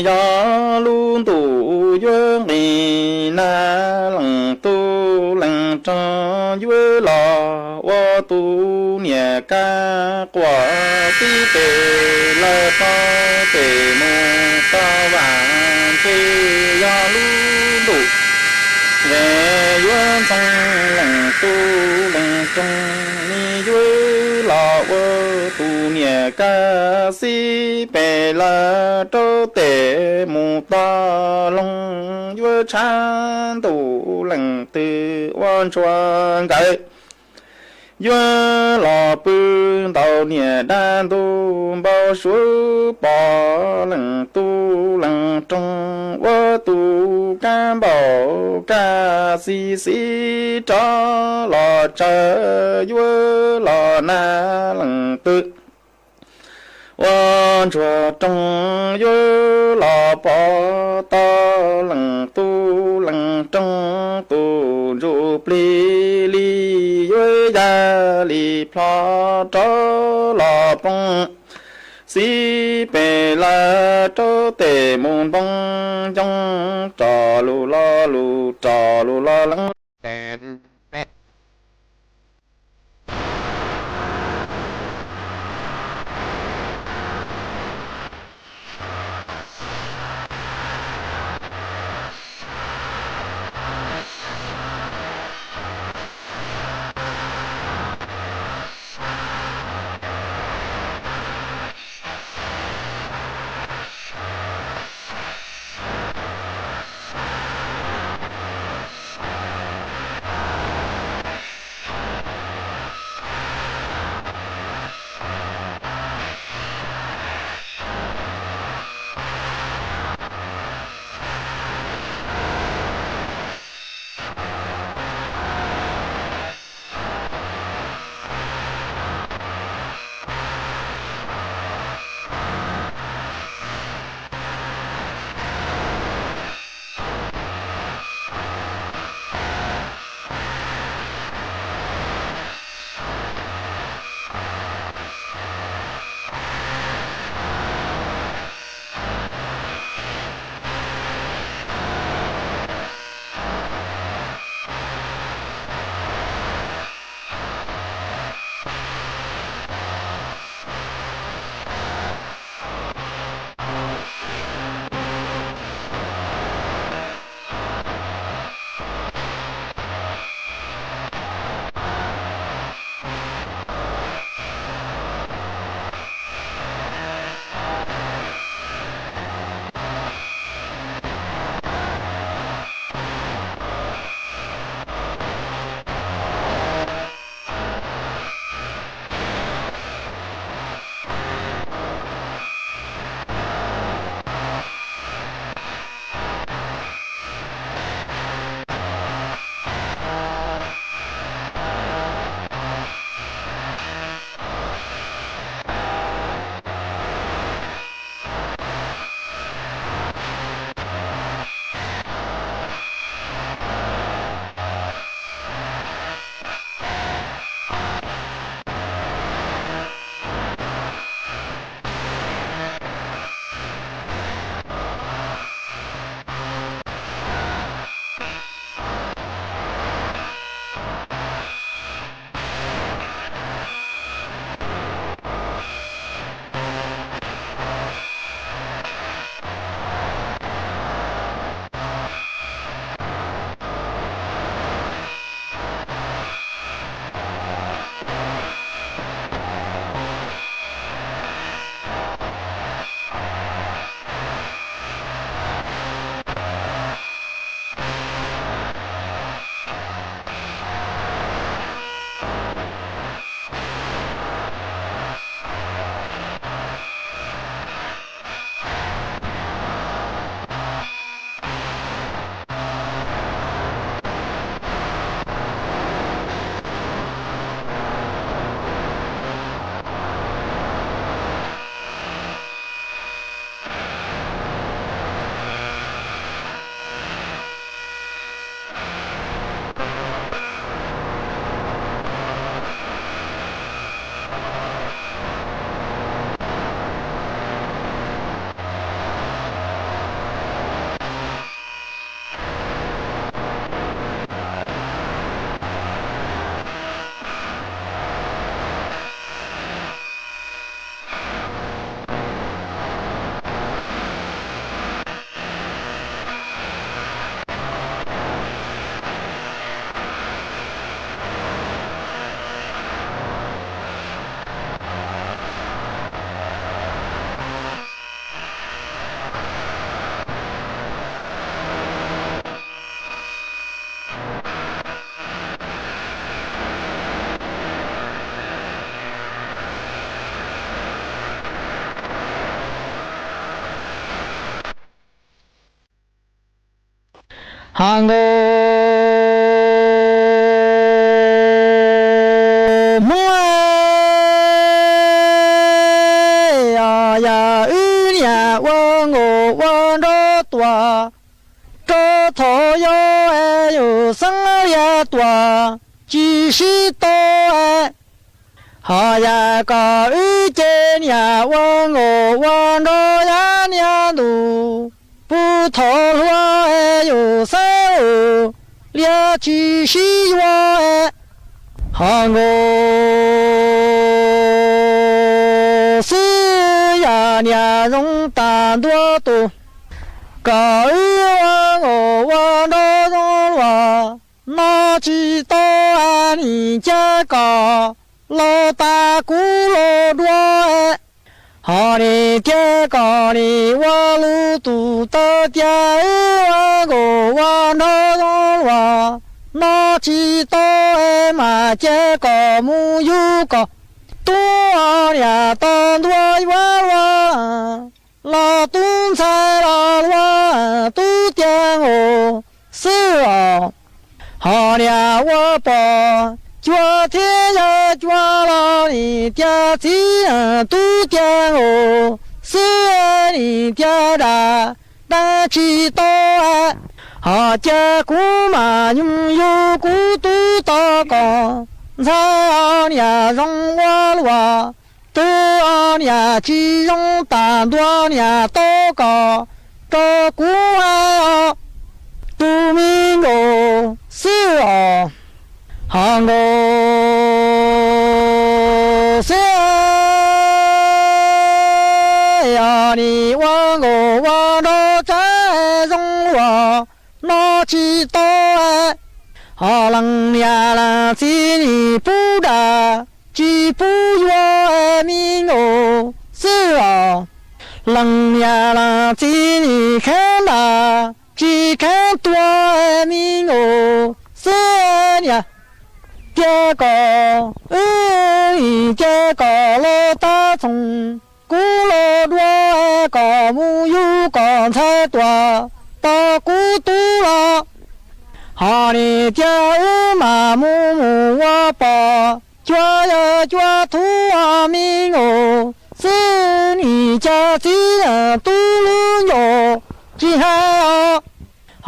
yog lub ntuj yuav nqis nag, leej tub leej roog yuav los ua tus niam kab quas xib pem lawm rau pem mus rau vam ntse yog lub ntuj ve yuav ntxoov leej tub leej roog, nws yuav los ua tus niam kab xib pem lawm rau pem mus toj loog yuav tshav ntuj leej twg ua ntsuag nkawd yuav los pw ntau niam dab ntub npau suav pom leej tub leej roog ua tus kab npaum kab xib xib rov los tsaws yuav los nag leej twg ua ntsuag roog yuav los pom tau leej tub leej roog tus ntsuj plig li yuav ya li plho rov los poob xib pem lawm rau pem mus npoo ncoo rov lug los lug rov lug los leej Hos nkauj Hmoob, yog wb niam ua nkauj ua nraug tuaj, rau thaum yau yus xeeb liaj tuaj tsis sib tau, hos yam kom wb ces niam ua nkauj ua nraug yav niaj ntu, puag thaum hluas yus xeeb liaj tsis sib yuav, hos nkauj xwb yog niam zoo tag ntua tus, kom wb ua nkauj ua nraug zoo luaj no tsis tau, nim cas kom laus tas kuv laus dua, hos nim tias kom nim ua lub tus taw tias wb ua nkauj ua nraug zoo luaj no tsis tau, mas cia kom mus yug kom tub niam tau ntua yuav luag, los tub ntxhais los luag tub tiag nkaus xwb os. Hos niam ua pom cuag thiab yawg cuag los nim tias txiv tub tiag nkaus xwb, nim tias dab dab tsis tau, hos cia kuv mam nyuj yug kuv tub tau kom ntxhais, niam zoo ua luaj twg, niam tsis zoo tag ntua niam tau kom rau kuv hais os, tus me nkauj xwb os. Hos nkauj xwb, yog nim ua nkauj ua nraug tsaib zoo luaj no tsis tau, hos leej niam leej txiv nim pub dag tsis pub yuav me nkauj xwb os. Leej niam leej txiv nim kheev dag tsis kheev tuag me nkauj xwb, niam tias kom wb nim tias kom laus tab txhoov kuv laus dua, kom mus yug kom ntxhais tuaj tau kuv tub los, hos nim tias wb mam mus mus ua pom cuag yawg cuag tub me nkauj xwb, nim cas txiv tub lub ncauj tsis hais os.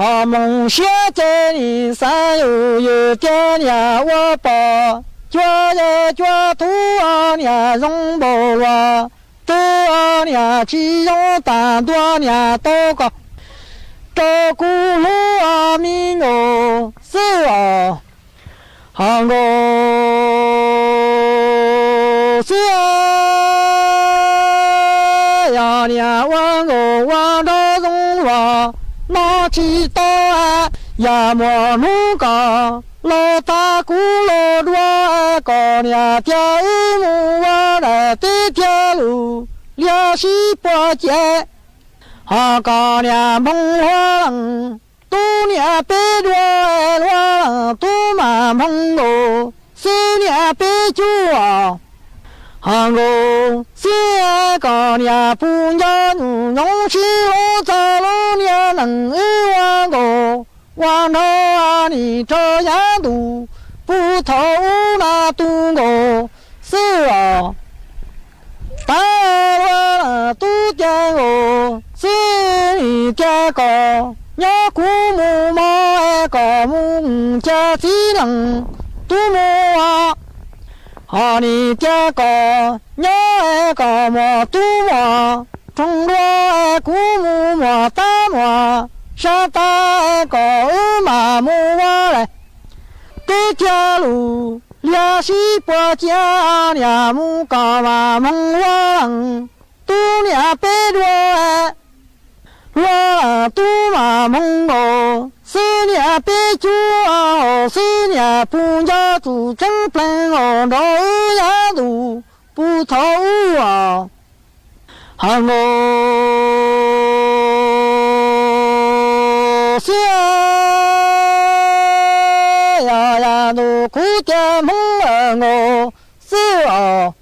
Hos mloog siab ces nim xav yus yus tias niam ua pom cuag yawg cuag tub, niam zoo npaum luaj twg, niam tsis zoo tag ntua niam tau kom rau kuv hlub me nkauj xwb os. Hos nkauj xwb, yog niam ua nkauj ua nraug zoo luaj no tsis tau, yog muaj hnub kom laus tag kuv laus dua, kom niam tias wb mus ua daim teb thiab lus liaj sib puag cia, hos kom niam nphoo hluas leej tub niam peb dua, hluas leej tub mas nphoo nkaus xwb niam peb cuag os. Hos nkauj xwb, kom niam puj nco nyuj nyoov sib hlub txog lub niag neej wb ua nkauj ua nraug nim rau yav ntuj puag thaum ub na tu nkaus xwb os. Tab hluas leej tub tiag nkaus xwb nim tias kom nyob kuv mus mog, kom mus cia txiv leej tub mus os. Hos nim tias kom nyob kom muaj tub muaj roog dua, kuv mus muaj tab muaj sab tab, kom wb mam mus ua daim teb thiab lus liaj sib puag cia, niam mus kom mam hmoov hluas leej tub niam peb dua, hluas leej tub mam hmoov nkaus xwb niam peb cuag os, xwb niam puj nco tsum tseeb pleeg os nrog wb yav ntuj puag thaum ub os. Hos nkauj xwb, yog yav ntuj kuv tias hmoov nkaus xwb os.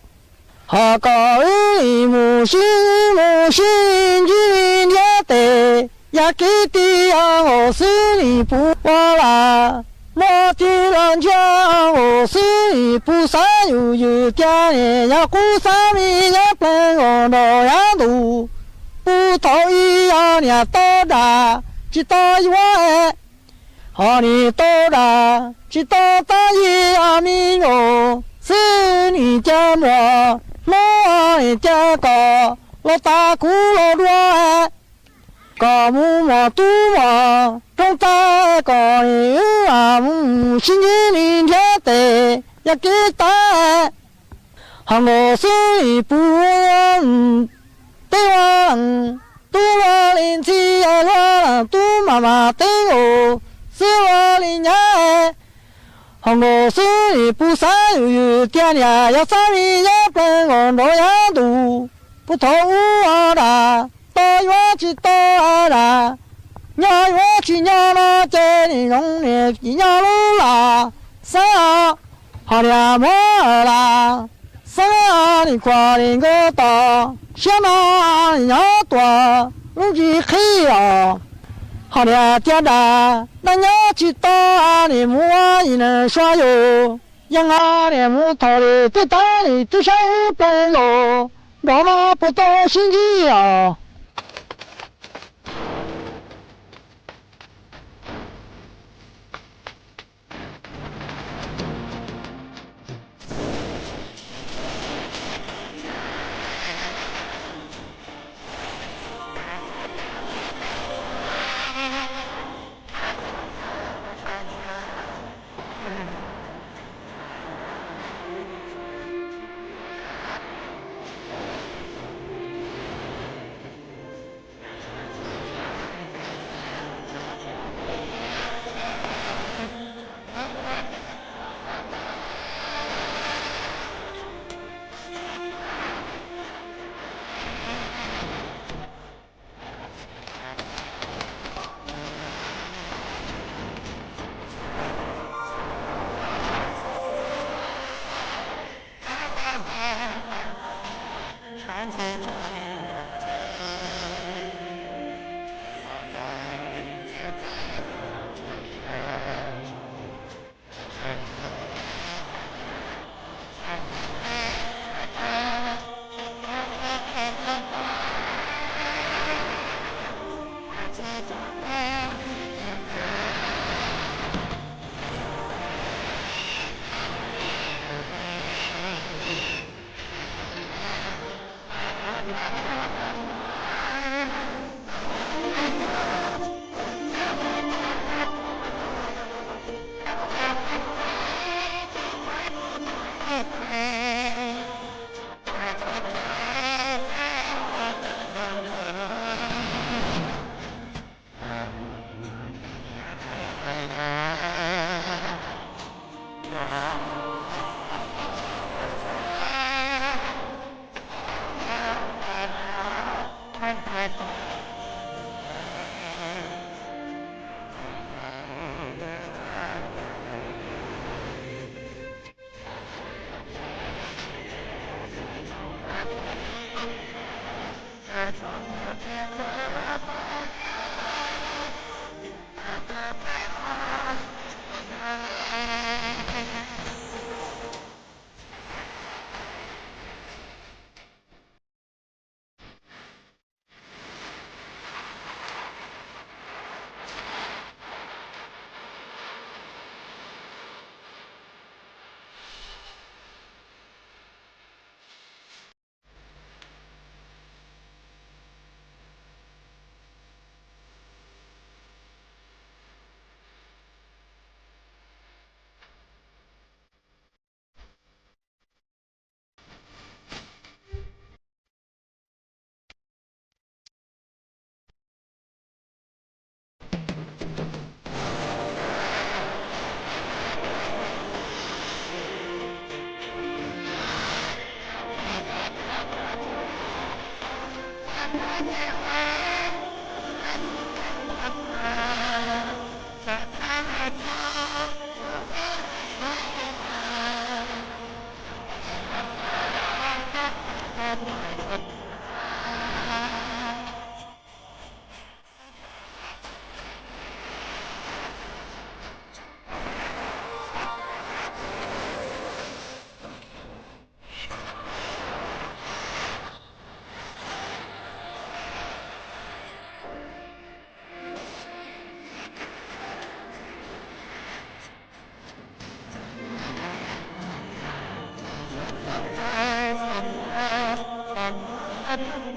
Hos kom wb mus sib mus sib ntsib ntiab tes, yog Kib tij o nkaus xwb nim puv ua lam, muaj tij los ntsiag o nkaus xwb nim puv xav yus yws tiag nim yog qub xav me nyob plees nkaus nraum yav ntus. Puv thaum ub o niam tau dag tsis tau yuav, ho nim tau dag tsis tau tab yig o me nkaus xwb nim cas muaj hnub nim cas kom los tas kuv los dua. Kom mus mos tub mos roob tag kom nim wb mus sib ntsib li nrhiav tes yog kev tag. Ho nkaus xwb nim puv teb ua leej tub luag li ntxhi luag leej tub mas mas teb nkaus xwb luag li nyab. Ho nkaus xwb nim puv xav yus yws tiag niam yog xav me nyob plees nkaus nraum yav ntus. Puv thaum ub o dag tau yuav tsis tau dag, nyob yuav tsis nyob no ces nim zoo nim nyob lub lam xeeb o, ho niam muab lam xeeb o nim khuam nim nkaus tom siab no nim nyob tuam lub ntsis qhib os. Ho niam tiag dag naj nyob tsis tau nim mus ua ib neeg sua yus, yeej o nim mus thaum nim twb tab nim twb saib plees nkaus nraum no puas tau sib ntsib os.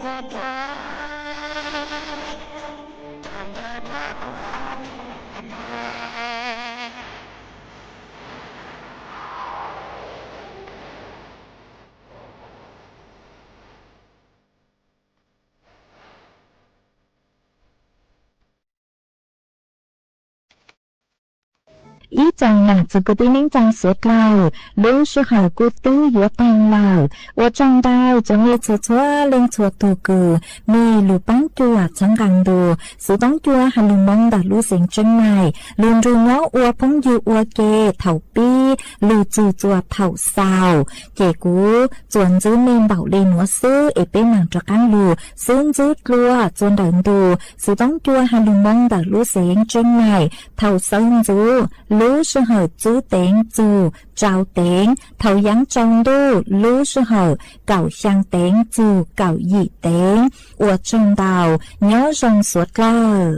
Ib tsoom nam txiv kwv tij neej tsa suav dlawg, lub sij hawm kuj twb yuav tag lawm. Ua tsaug ntau rau nej txhua txhua leej txhua tus kws nej lug paab cuam txhawb nqaa ntu Xwm Toob Cua has lug Moob ntawm lub xeev Tseeb Maim lug nrug nyob ua phooj ywg ua ke thaum pib lug txug txuas thaum xaus. Ces kuv tsuas ntxub nej npaum le nuav xwb es peb maam rov qaab lug xub ntxub dlua txuas nrawm ntu Xwm Toob Cua has lug Moob ntawm lub xeev Tseeb Maim thaum sawv ntxuv lub sij hawm tsib teev txug rau teev, thaum yaav tsaus ntuj lub sij hawm kaum xyaa teev txug kaum yim teev. Ua tsaug ntau, nyob zoo suav dlawg.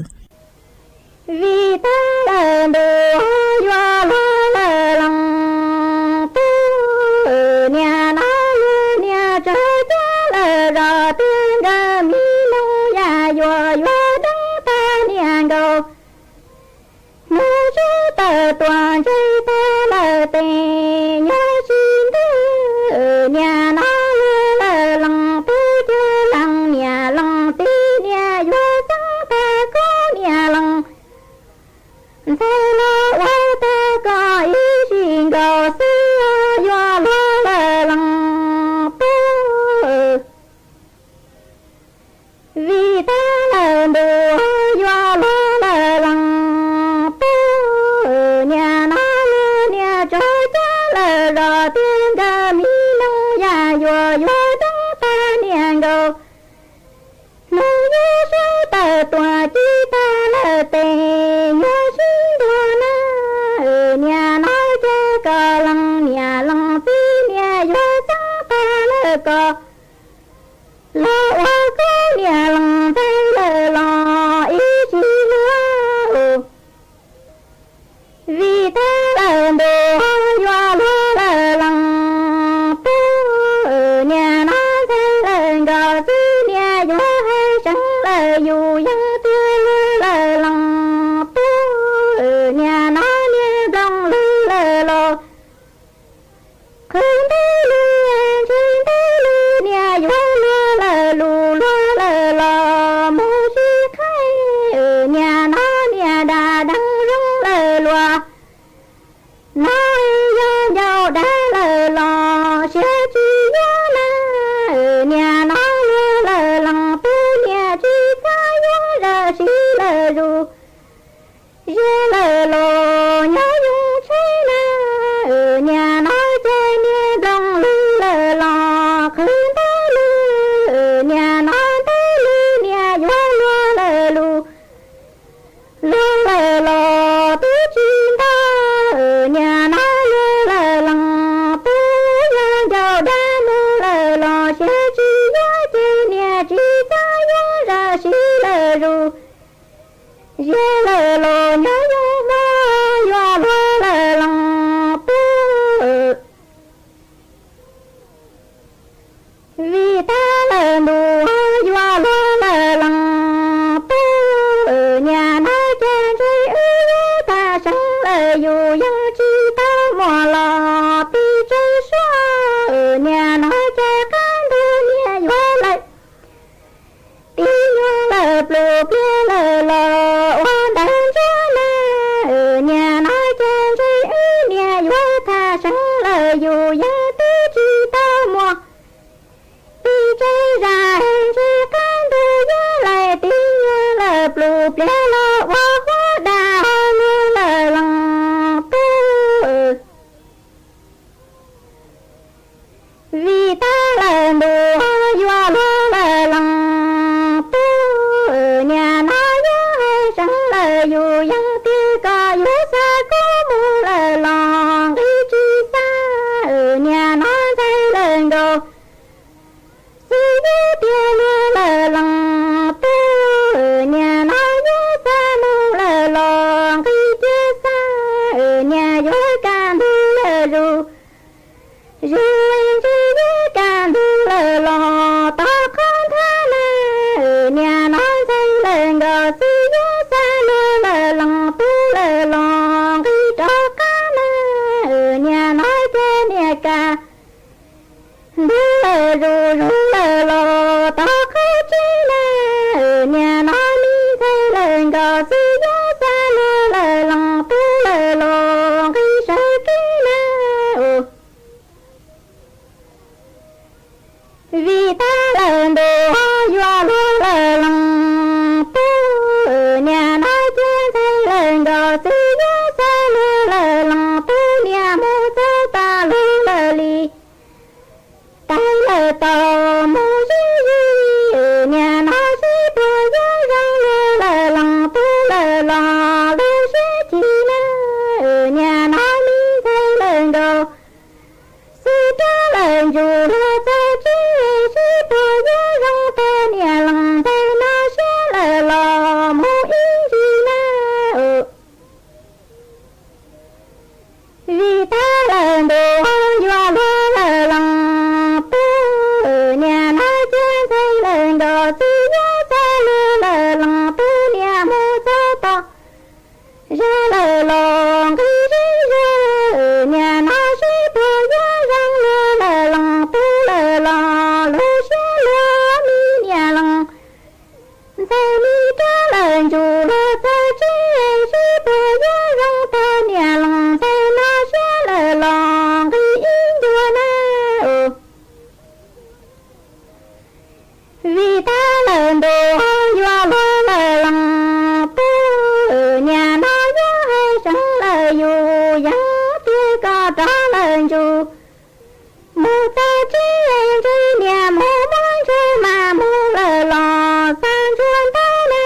Vim tab lawm ntuj yuav luag lawm loos tub, niam no luag niam tsawg cab lawm zos tiag nkawd mi noog yam yuav yuav deev tag niam nkaus. Hnub sib tawm tuaj ntseg tag lawm tes nyob tsis ntws, niam no luag lawm loos tub, cag lees niam loos txiv niam yuav txeeb tag koj niam loos ntxhais los ua tag koj ib sim nkaus xwb yuav luag lawm loos tub. Vim tab lawm ntuj yuav luag lawm loos tub, niam no luag niam tsawg cab lawm zos tiag nkawd mi noog yam yuav yuav deev tag niam nkaus. Hnub yuav sib tawm tuaj ci tag lawm tes nyob sib ntuag na, niam no cag koj lees niam loos txiv niam yuav txeeb tag lawm koj los ua koj niam loos ntxhais lawm los ib sim luag lawm. Vim tab lawm ntuj yuav luag lawm loos tub, niam no ntxhais lawm nkaus txiv niam yuav hais seev lawm yus yeej tiag luag lawm loos tub, niam no niag nplooj lwg lawm los qhwv ntev lwg ntseg ntev lwg niam yuav luag lawm lus luag lawm los mus sib qhaij, niam no niam dam deev zoo lawm luag no yog ncauj dab lawm los siab tsis yuav na, niam no luag lawm loos tub niam tsis txhob yuav zam siv lawm zus. Ziag lawm los nyob yooj tsheb na, niam no ces niag nplooj lwg lawm los qhwv ntev lwg, niam no ntev lwg niam yuav luag lawm lus luag lawm los twb tsis ntau, niam no luag lawm loos tub yog ncauj dab luag lawm los siab tsis yuav ces niam tsis txhob yuav zam siv lawm zus. Ziag lawm los nyob yooj muag yuav luag lawm loos tub. Vim tab lawm ntuj yuav luag lawm loos tub, niam no ces ntshe wb yuav tag seev lawm yus yeej tsis tau muaj los pib tsev suab, niam no ces qab ntug niam yuav lawm tib nyuag lawm plum pliag lawm los ua ntawv ntsuab na, niam no ces ntshe wb niam yuav tag seev lawm yus yeej twb tsis tau muaj pib tsev zam ntshe qab ntug yuav lawm tib nyuag lawm plum pliag los ua huab dam luag lawm loos tub. Vim tab lawm ntuj yuav luag lawm loos tub, niam no yuav hais seev lawm yus yeej tiag koj yuav xa kuv mus lawm los nqi tsis xa, niam no ntxhais lawm nkaus xwb yuav tiag luag lawm loos tub, niam no yuav Niam no me ntxhais lawm nkaus, txiv yawg xa luag lawm, lees tub lawm los nqis sawv kev na. Vim tab lawm ntuj ho yuav luag lawm lees tub, niam no cia ntxhais lawm nkaus, txiv yawg xa luag lawm lees tub, niam mus txog tas luag lawm li. Tais lawm tau mus sib zis, niam no sib puag yawg zoo luag lawm lees tub lawm los lub siab chim na. Niam no me ntxhais lawm nkaus, xwb rab lawm ntsum luag txog tsev, sib puag yawg zoo tag, niam lees ntxhais no siab lawm los mus ib ntsis na. Vim tab lawm ntuj ho yuav luag lawm lees tub, niam no cia ntxhais lawm nkaus, txiv yawg xa luag lawm lees tub, niam mus txog tod zag lawm los nqis sib zog, niam no sib puag yawg zoo luag lawm lees tub lawm los lub siab luag, me niam lees ntxhais me rab lawm ntsum luag txog tsev, sib puag yawg zoo tag, niam lees ntxhais no siab lawm los nqis ib ncua na. Vim tab lawm ntuj ho yuav luag lawm lees tub, niam no yuav hais seev lawm yus yeej tiag, koj rov lawm ntsum mus txog tsev, ntshe niam mus muab ntsuag mas mus lawm los xa ntsuag ntau na.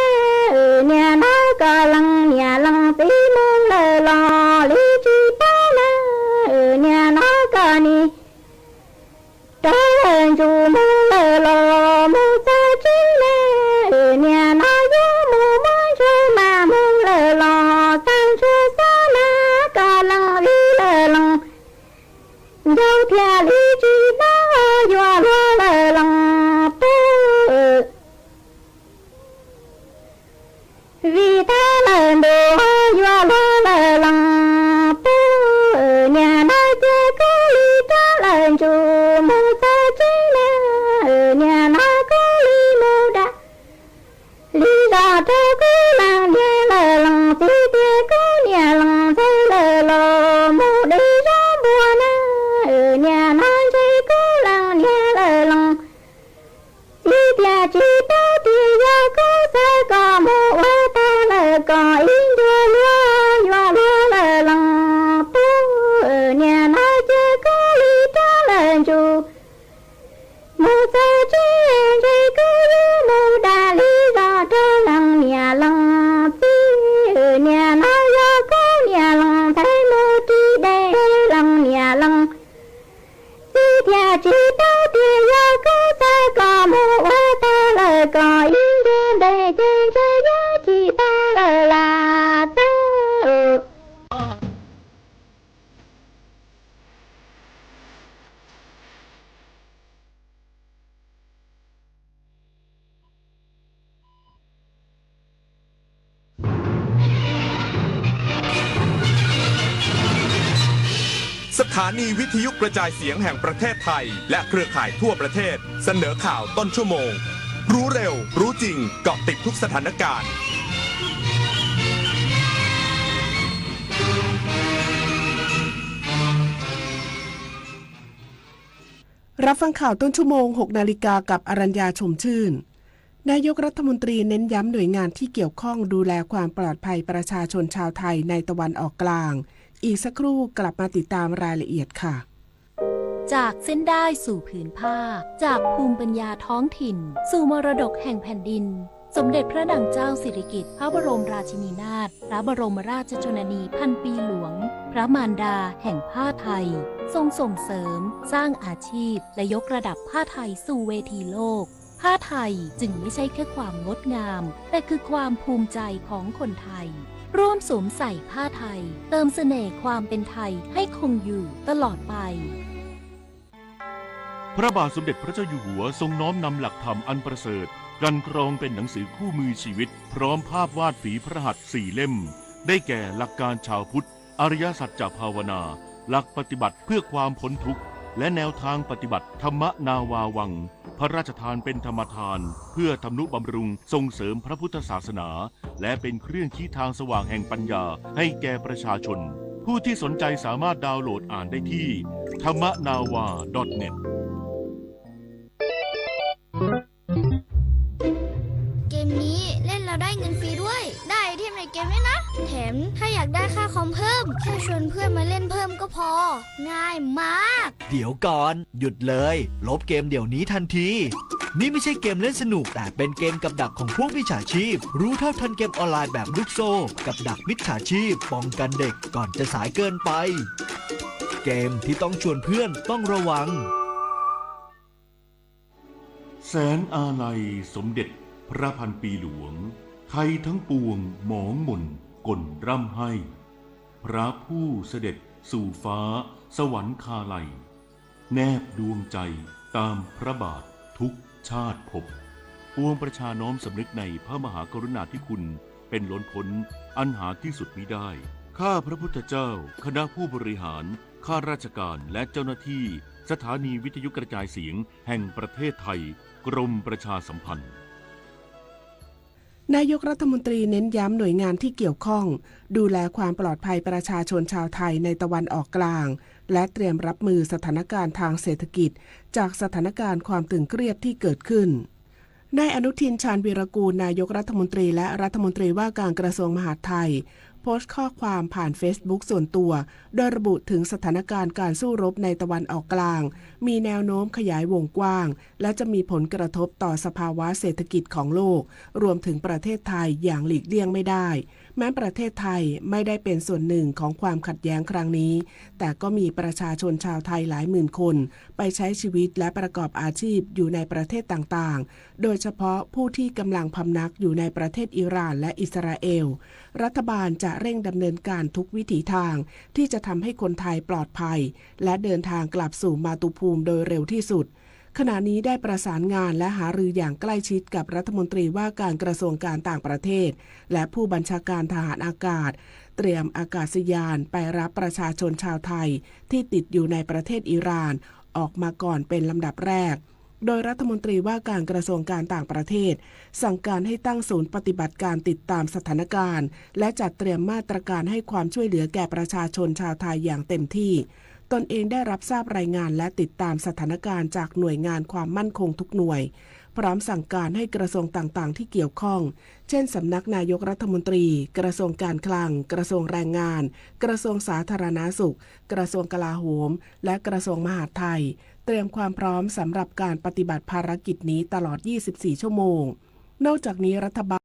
Niam no koj lees niam lees txiv mus lawm los li tsis paub na. Niam no koj nim rov lawm ntsum mus lawm los mus txog tsev na. Niam no yuav mus muab ntsuag mas mus lawm los xa ntsuag xwb na. Koj lees li lawm lees nkaus thiaj li tsis hnov yuav luag lawm lees tub. Vim tab lawm ntuj ho yuav luag lawm lees tub, niam no cia kub li rab lawm ntsum mus txog tsev na. Niam no kub li mus da li zos rau kub lees niam lawm lees txiv, tias kub niam lees ntxhais lawm los mus de zaub npua na. Niam no ntshe kub lees niam lawm lees txiv, tias tsis paub tias yog kub xav kom mus ua tag lawm kom ib ncua luag yuav luag lawm lees tub. Niam no cia kub li rab lawm ntsum mus txog tsev, ntshe kub yuav mus da li zos rau lees niam lees txiv. Niam no yog kub niam lees ntxhais mus ris dej, lees niam lees txiv thiaj tsis paub tias yog kub xav kom mus ua tag lawm kom ib ncua ntes ces ntshe yuav chim tag lawm lam txawj.สถานีวิทยุกระจายเสียงแห่งประเทศไทย และเครือข่ายทั่วประเทศ เสนอข่าวต้นชั่วโมง รู้เร็ว รู้จริง เกาะติดทุกสถานการณ์ รับฟังข่าวต้นชั่วโมง หกนาฬิกา กับอรัญญา ชมชื่น นายกรัฐมนตรีเน้นย้ำหน่วยงานที่เกี่ยวข้องดูแลความปลอดภัยประชาชนชาวไทยในตะวันออกกลาง อีกสักครู่กลับมาติดตามรายละเอียดค่ะ จากเส้นด้ายสู่ผืนผ้า จากภูมิปัญญาท้องถิ่น สู่มรดกแห่งแผ่นดิน สมเด็จพระนางเจ้าสิริกิติ์ พระบรมราชินีนาถ พระบรมราชชนนีพันปีหลวง พระมารดาแห่งผ้าไทย ทรงส่งเสริม สร้างอาชีพ และยกระดับผ้าไทยสู่เวทีโลก ผ้าไทยจึงไม่ใช่แค่ความงดงาม แต่คือความภูมิใจของคนไทย ร่วมสวมใส่ผ้าไทย เติมเสน่ห์ความเป็นไทยให้คงอยู่ตลอดไป พระบาทสมเด็จพระเจ้าอยู่หัวทรงน้อมนำหลักธรรมอันประเสริฐ กันกรองเป็นหนังสือคู่มือชีวิต พร้อมภาพวาดฝีพระหัตถ์สี่เล่ม ได้แก่หลักการชาวพุทธ อริยสัจจะภาวนา หลักปฏิบัติเพื่อความพ้นทุกข์ และแนวทางปฏิบัติธรรมนาวาวัง พระราชทานเป็นธรรมทาน เพื่อทำนุบำรุงส่งเสริมพระพุทธศาสนา และเป็นเครื่องชี้ทางสว่างแห่งปัญญาให้แก่ประชาชน ผู้ที่สนใจสามารถดาวน์โหลดอ่านได้ที่ ธรรมนาวา ดอทเน็ต เกมนี้เล่นแล้วได้เงินฟรีด้วย ได้ไอเทมในเกมด้วยนะ แถมถ้าอยากได้ค่าคอมเพิ่ม แค่ชวนเพื่อนมาเล่นเพิ่มก็พอ ง่ายมาก เดี๋ยวก่อน หยุดเลย ลบเกมเดี๋ยวนี้ทันที นี่ไม่ใช่เกมเล่นสนุก แต่เป็นเกมกับดักของพวกมิจฉาชีพ รู้เท่าทันเกมออนไลน์แบบลูกโซ่ กับดักมิจฉาชีพ ป้องกันเด็กก่อนจะสายเกินไป เกมที่ต้องชวนเพื่อนต้องระวัง แสนอาลัยสมเด็จพระพันปีหลวง ไทยทั้งปวงหมองหม่นก่นร่ำไห้ พระผู้เสด็จสู่ฟ้าสวรรคาลัย แนบดวงใจตามพระบาททุกชาติภพ ปวงประชาน้อมสำนึกในพระมหากรุณาธิคุณเป็นล้นพ้นอันหาที่สุดมิได้ ข้าพระพุทธเจ้า คณะผู้บริหาร ข้าราชการ และเจ้าหน้าที่ สถานีวิทยุกระจายเสียงแห่งประเทศไทย กรมประชาสัมพันธ์ นายกรัฐมนตรีเน้นย้ำหน่วยงานที่เกี่ยวข้อง ดูแลความปลอดภัยประชาชนชาวไทยในตะวันออกกลาง และเตรียมรับมือสถานการณ์ทางเศรษฐกิจ จากสถานการณ์ความตึงเครียดที่เกิดขึ้น นายอนุทิน ชาญวีรกูร นายกรัฐมนตรีและรัฐมนตรีว่าการกระทรวงมหาดไทย โพสต์ข้อความผ่านเฟซบุ๊กส่วนตัว โดยระบุถึงสถานการณ์การสู้รบในตะวันออกกลาง มีแนวโน้มขยายวงกว้าง และจะมีผลกระทบต่อสภาวะเศรษฐกิจของโลก รวมถึงประเทศไทยอย่างหลีกเลี่ยงไม่ได้ แม้ประเทศไทยไม่ได้เป็นส่วนหนึ่งของความขัดแย้งครั้งนี้ แต่ก็มีประชาชนชาวไทยหลายหมื่นคน ไปใช้ชีวิตและประกอบอาชีพอยู่ในประเทศต่างๆ โดยเฉพาะผู้ที่กำลังพำนักอยู่ในประเทศอิหร่านและอิสราเอล รัฐบาลจะเร่งดำเนินการทุกวิถีทาง ที่จะทำให้คนไทยปลอดภัย และเดินทางกลับสู่มาตุภูมิโดยเร็วที่สุด ขณะนี้ได้ประสานงานและหารืออย่างใกล้ชิดกับรัฐมนตรีว่าการกระทรวงการต่างประเทศ และผู้บัญชาการทหารอากาศ เตรียมอากาศยานไปรับประชาชนชาวไทยที่ติดอยู่ในประเทศอิหร่าน ออกมาก่อนเป็นลำดับแรก โดยรัฐมนตรีว่าการกระทรวงการต่างประเทศ สั่งการให้ตั้งศูนย์ปฏิบัติการติดตามสถานการณ์ และจัดเตรียมมาตรการให้ความช่วยเหลือแก่ประชาชนชาวไทยอย่างเต็มที่ ตนเองได้รับทราบรายงานและติดตามสถานการณ์จากหน่วยงานความมั่นคงทุกหน่วย พร้อมสั่งการให้กระทรวงต่างๆ ที่เกี่ยวข้อง เช่น สำนักนายกรัฐมนตรี กระทรวงการคลัง กระทรวงแรงงาน กระทรวงสาธารณสุข กระทรวงกลาโหม และกระทรวงมหาดไทย เตรียมความพร้อมสำหรับการปฏิบัติภารกิจนี้ตลอด ยี่สิบสี่ ชั่วโมง นอกจากนี้รัฐบาล